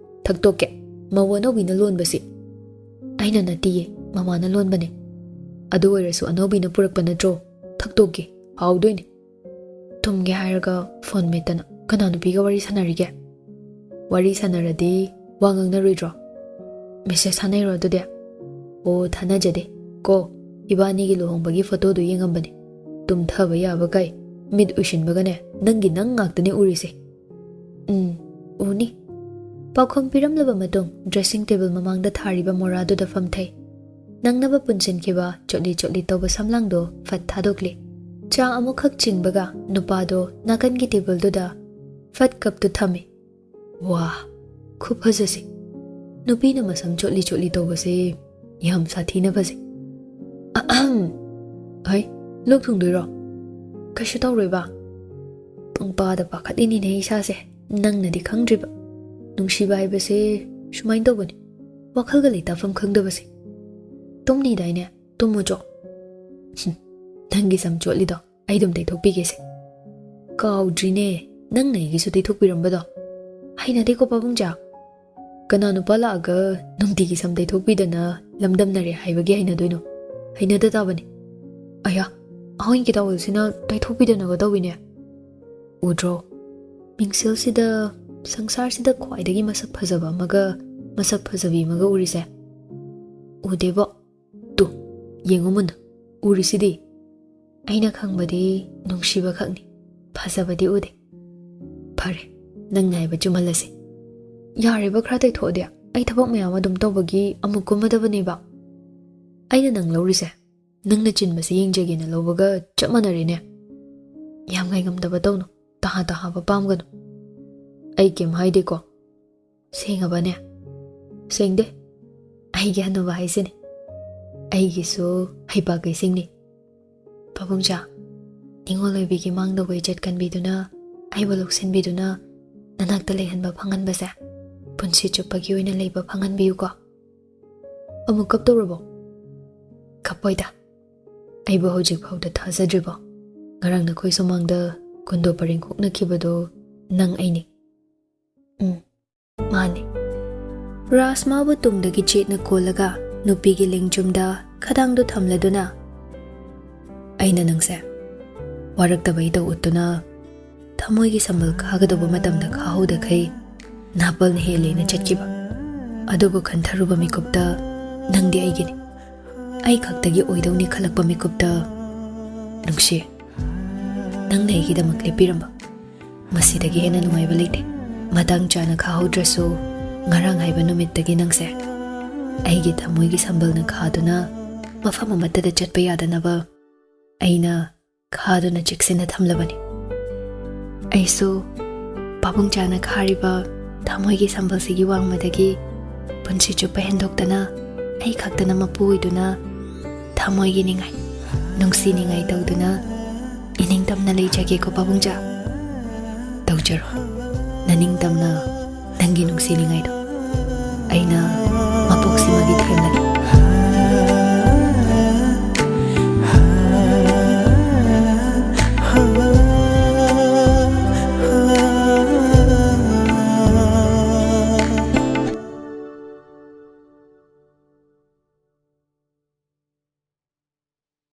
ꯊꯛꯇꯣꯛꯀꯦ꯫ ꯃꯧ ꯑꯅꯧꯕꯤꯅ ꯂꯣꯟꯕꯁꯤ꯫" "ꯑꯩꯅ ꯅꯠꯇꯤꯌꯦ, ꯃꯃꯥꯅ ꯂꯣꯟꯕꯅꯦ꯫" "ꯑꯗꯨ ꯑꯣꯏꯔꯁꯨ ꯑꯅꯧꯕꯤꯅ ꯄꯨꯔꯛꯄ ꯅꯠꯇ꯭ꯔꯣ? ꯊꯛꯇꯣꯛꯀꯦ, ꯍꯥꯎꯗꯣꯏꯅꯦ꯫" ꯇꯨꯝꯒꯦ ꯍꯥꯏꯔꯒ ꯐꯣꯟ ꯃꯦꯠꯇꯅ ꯀꯅꯥ ꯅꯨꯄꯤꯒ ꯋꯥꯔꯤ ꯁꯥꯟꯅꯔꯤꯒꯦ? ꯋꯥꯔꯤ ꯁꯥꯟꯅꯔꯗꯤ ꯋꯥ ꯉꯥꯡꯅꯔꯣꯏꯗ꯭ꯔꯣ? ꯃꯦꯁꯦꯖ ꯊꯥꯅꯩꯔꯣ ꯑꯗꯨꯗꯤ? ꯑꯣ, ꯊꯥꯅꯖꯗꯦ꯫ ꯀꯣ, ꯏꯕꯥꯅꯤꯒꯤ ꯂꯨꯍꯣꯡꯕꯒꯤ ꯐꯣꯇꯣꯗꯨ ꯌꯦꯡꯉꯝꯕꯅꯦ꯫ ꯇꯨꯝꯊꯕ ꯌꯥꯕ ꯀꯥꯏ꯫ ꯃꯤꯠ ꯎꯏꯁꯤꯟꯕꯒꯅꯦ, ꯅꯪꯒꯤ ꯅꯪ ꯉꯥꯛꯇꯅꯦ ꯎꯔꯤꯁꯦ꯫ ꯎꯝ, ꯎꯅꯤ꯫ ꯄꯥꯎꯈꯨꯝ ꯄꯤꯔꯝꯂꯕ ꯃꯇꯨꯡ, ꯗ꯭ꯔꯦꯁꯤꯡ ꯇꯦꯕꯜ ꯃꯃꯥꯡꯗ ꯊꯥꯔꯤꯕ ꯃꯣꯔꯥꯗꯨꯗ ꯐꯝꯊꯩ꯫ ꯅꯪꯅꯕ ꯄꯨꯟꯁꯤꯟꯈꯤꯕ ꯆꯣꯠꯂꯤ ꯆꯣꯠꯂꯤ ꯇꯧꯕ ꯁꯝꯂꯥꯡꯗꯣ ꯐꯠ ꯊꯥꯗꯣꯛꯂꯤ꯫ ꯆꯥ ꯑꯃꯨꯛꯈꯛ ꯆꯤꯡꯕꯒ ꯅꯨꯄꯥꯗꯣ ꯅꯥꯀꯟꯒꯤ ꯇꯦꯕꯜꯗꯨꯗ ꯐꯠ ꯀꯞꯇꯨ ꯊꯝꯃꯤ꯫ ꯋꯥ, ꯈꯨꯐꯖꯁꯦ! ꯅꯨꯄꯤꯅ ꯃꯁꯝ ꯆꯣꯠꯂꯤ ꯆꯣꯠꯂꯤ ꯇꯧꯕꯁꯦ ꯌꯥꯝ ꯁꯥꯊꯤꯅ ꯐꯖꯩ꯫ ꯑꯍꯝ! ꯍꯩ, ꯂꯣꯛ ꯊꯨꯡꯗꯣꯏꯔꯣ? ꯀꯩꯁꯨ ꯇꯧꯔꯣꯏꯕ꯫ ꯄꯪꯄꯥꯗ ꯄꯥꯈꯠꯂꯤꯅꯤꯅꯦ ꯏꯁꯥꯁꯦ, ꯅꯪꯅꯗꯤ ꯈꯪꯗ꯭ꯔꯤꯕ꯫ ꯅꯨꯡꯁꯤꯕ ꯍꯥꯏꯕꯁꯦ ꯁꯨꯃꯥꯏꯅ ꯇꯧꯕꯅꯤ, ꯋꯥꯈꯜꯒ ꯂꯩꯇꯥꯐꯝ ꯈꯪꯗꯕꯁꯦ꯫ ꯇꯨꯝꯅꯤꯗꯥꯏꯅꯦ? ꯇꯨꯝꯃꯨꯆꯣ꯫ ꯍꯨꯝ, ꯅꯪꯒꯤ ꯁꯝ ꯆꯣꯠꯂꯤꯗꯣ ꯑꯩ ꯑꯗꯨꯝ ꯇꯩꯊꯣꯛꯄꯤꯒꯦꯁꯦ꯫ ꯀꯥꯎꯗ꯭ꯔꯤꯅꯦ, ꯅꯪꯅ ꯑꯩꯒꯤꯁꯨ ꯇꯩꯊꯣꯛꯄꯤꯔꯝꯕꯗꯣ꯫ ꯍꯩꯅꯗꯦꯀꯣ ꯄꯥꯕꯨꯡꯆꯥ꯫ ꯀꯅꯥ ꯅꯨꯄꯥ ꯂꯥꯛꯑꯒ ꯅꯨꯡꯇꯤꯒꯤ ꯁꯝ ꯇꯩꯊꯣꯛꯄꯤꯗꯅ ꯂꯝꯗꯝꯅꯔꯦ ꯍꯥꯏꯕꯒꯤ ꯍꯩꯅꯗꯣꯏꯅꯣ? ꯍꯩꯅꯗ ꯇꯥꯕꯅꯤ꯫ ꯑꯌꯥ, ꯑꯍꯣꯏꯒꯤ ꯇꯥꯋꯦꯜꯁꯤꯅ ꯇꯩꯊꯣꯛꯄꯤꯗꯅꯒ ꯇꯧꯏꯅꯦ꯫ ꯎꯗ꯭ꯔꯣ? ꯃꯤꯡꯁꯦꯜꯁꯤꯗ, ꯁꯪꯁꯥꯔꯁꯤꯗ ꯈ꯭ꯋꯥꯏꯗꯒꯤ ꯃꯁꯛ ꯐꯖꯕ ꯑꯃꯒ ꯃꯁꯛ ꯐꯖꯕꯤ ꯑꯃꯒ ꯎꯔꯤꯁꯦ? ꯎꯗꯦꯕꯣ꯫ ꯇꯨ, ꯌꯦꯡꯉꯨ ꯃꯨꯟꯅ꯫ ꯎꯔꯤꯁꯤꯗꯤ꯫ ꯑꯩꯅ ꯈꯪꯕꯗꯤ ꯅꯨꯡꯁꯤꯕ ꯈꯛꯅꯤ, ꯐꯖꯕꯗꯤ ꯎꯗꯦ꯫ ꯐꯔꯦ, ꯅꯪꯅ ꯍꯥꯏꯕ ꯆꯨꯝꯍꯜꯂꯁꯤ꯫ ꯌꯥꯔꯦꯕ, ꯈꯔ ꯇꯩꯊꯣꯛꯑꯗꯤ꯫ ꯑꯩ ꯊꯕꯛ ꯃꯌꯥꯝ ꯑꯗꯨꯝ ꯇꯧꯕꯒꯤ ꯑꯃꯨꯛ ꯀꯨꯝꯃꯗꯕꯅꯦꯕ꯫ ꯑꯩꯅ ꯅꯪ ꯂꯧꯔꯤꯁꯦ ꯅꯪꯅ ꯆꯤꯟꯕꯁꯦ ꯌꯦꯡꯖꯒꯦꯅ ꯂꯧꯕꯒ ꯆꯞ ꯃꯥꯟꯅꯔꯦꯅꯦ꯫ ꯌꯥꯝ ꯉꯥꯏꯉꯝꯗꯕ ꯇꯧꯅꯨ, ꯇꯍꯥ ꯇꯍꯥꯕ ꯄꯥꯝꯒꯅꯨ꯫ ꯑꯩ ꯀꯩꯝ ꯍꯥꯏꯗꯦꯀꯣ꯫ ꯁꯦꯡꯉꯕꯅꯦ? ꯁꯦꯡꯗꯦ꯫ ꯑꯩꯒꯤ ꯍꯅꯨꯕ ꯍꯥꯏꯁꯤꯅꯦ꯫ ꯑꯩꯒꯤꯁꯨ ꯍꯩꯄꯥ ꯀꯩꯁꯤꯡꯅꯤ꯫ ꯄꯥꯕꯨꯡꯆꯥ, ꯅꯤꯉꯣꯜ ꯑꯣꯏꯕꯤꯒꯤ ꯃꯥꯡꯗ ꯋꯥꯏꯆꯠ ꯀꯟꯕꯤꯗꯨꯅ ꯑꯩꯕꯨ ꯂꯧꯁꯤꯟꯕꯤꯗꯨꯅ ꯅꯅꯥꯛꯇ ꯂꯩꯍꯟꯕ ꯐꯪꯍꯟꯕꯁꯦ ꯄꯨꯟꯁꯤ ꯆꯨꯞꯄꯒꯤ ꯑꯣꯏꯅ ꯂꯩꯕ ꯐꯪꯍꯟꯕꯤꯌꯨꯀꯣ꯫ ꯑꯃꯨꯛ ꯀꯞꯇꯧꯔꯕꯣ? ꯀꯞꯄꯣꯏꯗ꯫ ꯑꯩꯕꯨ ꯍꯧꯖꯤꯛ ꯐꯥꯎꯗ ꯊꯥꯖꯗ꯭ꯔꯤꯕꯣ? ꯉꯔꯥꯡ ꯅꯈꯣꯏ ꯁꯨꯃꯥꯡꯗ ꯀꯨꯟꯗꯣ ꯄꯔꯦꯡ ꯈꯣꯛꯅꯈꯤꯕꯗꯣ ꯅꯪ ꯑꯩꯅꯤ꯫ ꯎꯝ, ꯃꯥꯅꯤ꯫ ꯔꯥꯖꯃꯥꯕꯨ ꯇꯨꯡꯗꯒꯤ ꯆꯦꯠꯅ ꯀꯣꯜꯂꯒ ꯅꯨꯄꯤꯒꯤ ꯂꯦꯡꯖꯨꯝꯗ ꯈꯗꯥꯡꯗꯨ ꯊꯝꯂꯗꯨꯅ, "ꯑꯩꯅ ꯅꯪꯁꯦ ꯋꯥꯔꯛꯇꯕ ꯏꯇꯧ ꯎꯠꯇꯨꯅ ꯊꯃꯣꯏꯒꯤ ꯁꯝꯕꯜ ꯈꯥꯒꯗꯧꯕ ꯃꯇꯝꯗ ꯈꯥꯍꯧꯗꯈꯩ ꯅꯥꯄꯜꯅ ꯍꯦꯜꯂꯦꯅ ꯆꯠꯈꯤꯕ꯫ ꯑꯗꯨꯕꯨ ꯈꯟꯊꯔꯨꯕ ꯃꯤꯀꯨꯞꯇ ꯅꯪꯗꯤ ꯑꯩꯒꯤꯅꯤ꯫ ꯑꯩ ꯈꯛꯇꯒꯤ ꯑꯣꯏꯗꯧꯅꯤ ꯈꯜꯂꯛꯄ ꯃꯤꯀꯨꯞꯇ ꯅꯨꯡꯁꯤ, ꯅꯪꯅ ꯑꯩꯒꯤꯗꯃꯛ ꯂꯦꯞꯄꯤꯔꯝꯕ꯫ ꯃꯁꯤꯗꯒꯤ ꯍꯦꯟꯅ ꯅꯨꯡꯉꯥꯏꯕ ꯂꯩꯇꯦ꯫ ꯃꯇꯥꯡ ꯆꯥꯅ ꯈꯥꯍꯧꯗ꯭ꯔꯁꯨ, ꯉꯔꯥꯡ ꯍꯥꯏꯕ ꯅꯨꯃꯤꯠꯇꯒꯤ ꯅꯪꯁꯦ ꯑꯩꯒꯤ ꯊꯃꯣꯏꯒꯤ ꯁꯝꯕꯜꯅ ꯈꯥꯗꯨꯅ ꯃꯐꯝ ꯑꯃꯠꯇꯗ ꯆꯠꯄ ꯌꯥꯗꯅꯕ ꯑꯩꯅ ꯈꯥꯗꯨꯅ ꯆꯦꯛꯁꯤꯟꯅ ꯊꯝꯂꯕꯅꯤ꯫ ꯑꯩꯁꯨ ꯄꯥꯕꯨꯡ ꯆꯥꯅ ꯈꯥꯔꯤꯕ ꯊꯃꯣꯏꯒꯤ ꯁꯝꯕꯜꯁꯤꯒꯤ ꯋꯥꯡꯃꯗꯒꯤ ꯄꯨꯟꯁꯤ ꯆꯨꯞꯄ ꯍꯦꯟꯗꯣꯛꯇꯅ ꯑꯩ ꯈꯛꯇꯅ ꯃꯄꯨ ꯑꯣꯏꯗꯨꯅ ꯊꯃꯣꯏꯒꯤ ꯅꯤꯡꯉꯥꯏ, ꯅꯨꯡꯁꯤ ꯅꯤꯡꯉꯥꯏ ꯇꯧꯗꯨꯅ ꯏꯅꯤꯡꯇꯝꯅ ꯂꯩꯖꯒꯦꯀꯣ ꯄꯥꯕꯨꯡꯖꯥ꯫ ꯇꯧꯖꯔꯣ, ꯅꯅꯤꯡꯇꯝꯅ ꯅꯪꯒꯤ ꯅꯨꯡꯁꯤ ꯅꯤꯡꯉꯥꯏꯗꯣ꯫ ꯑꯩꯅ ꯃꯄꯣꯛꯁꯤꯃꯒꯤ ꯊꯦꯝꯂꯒꯦ꯫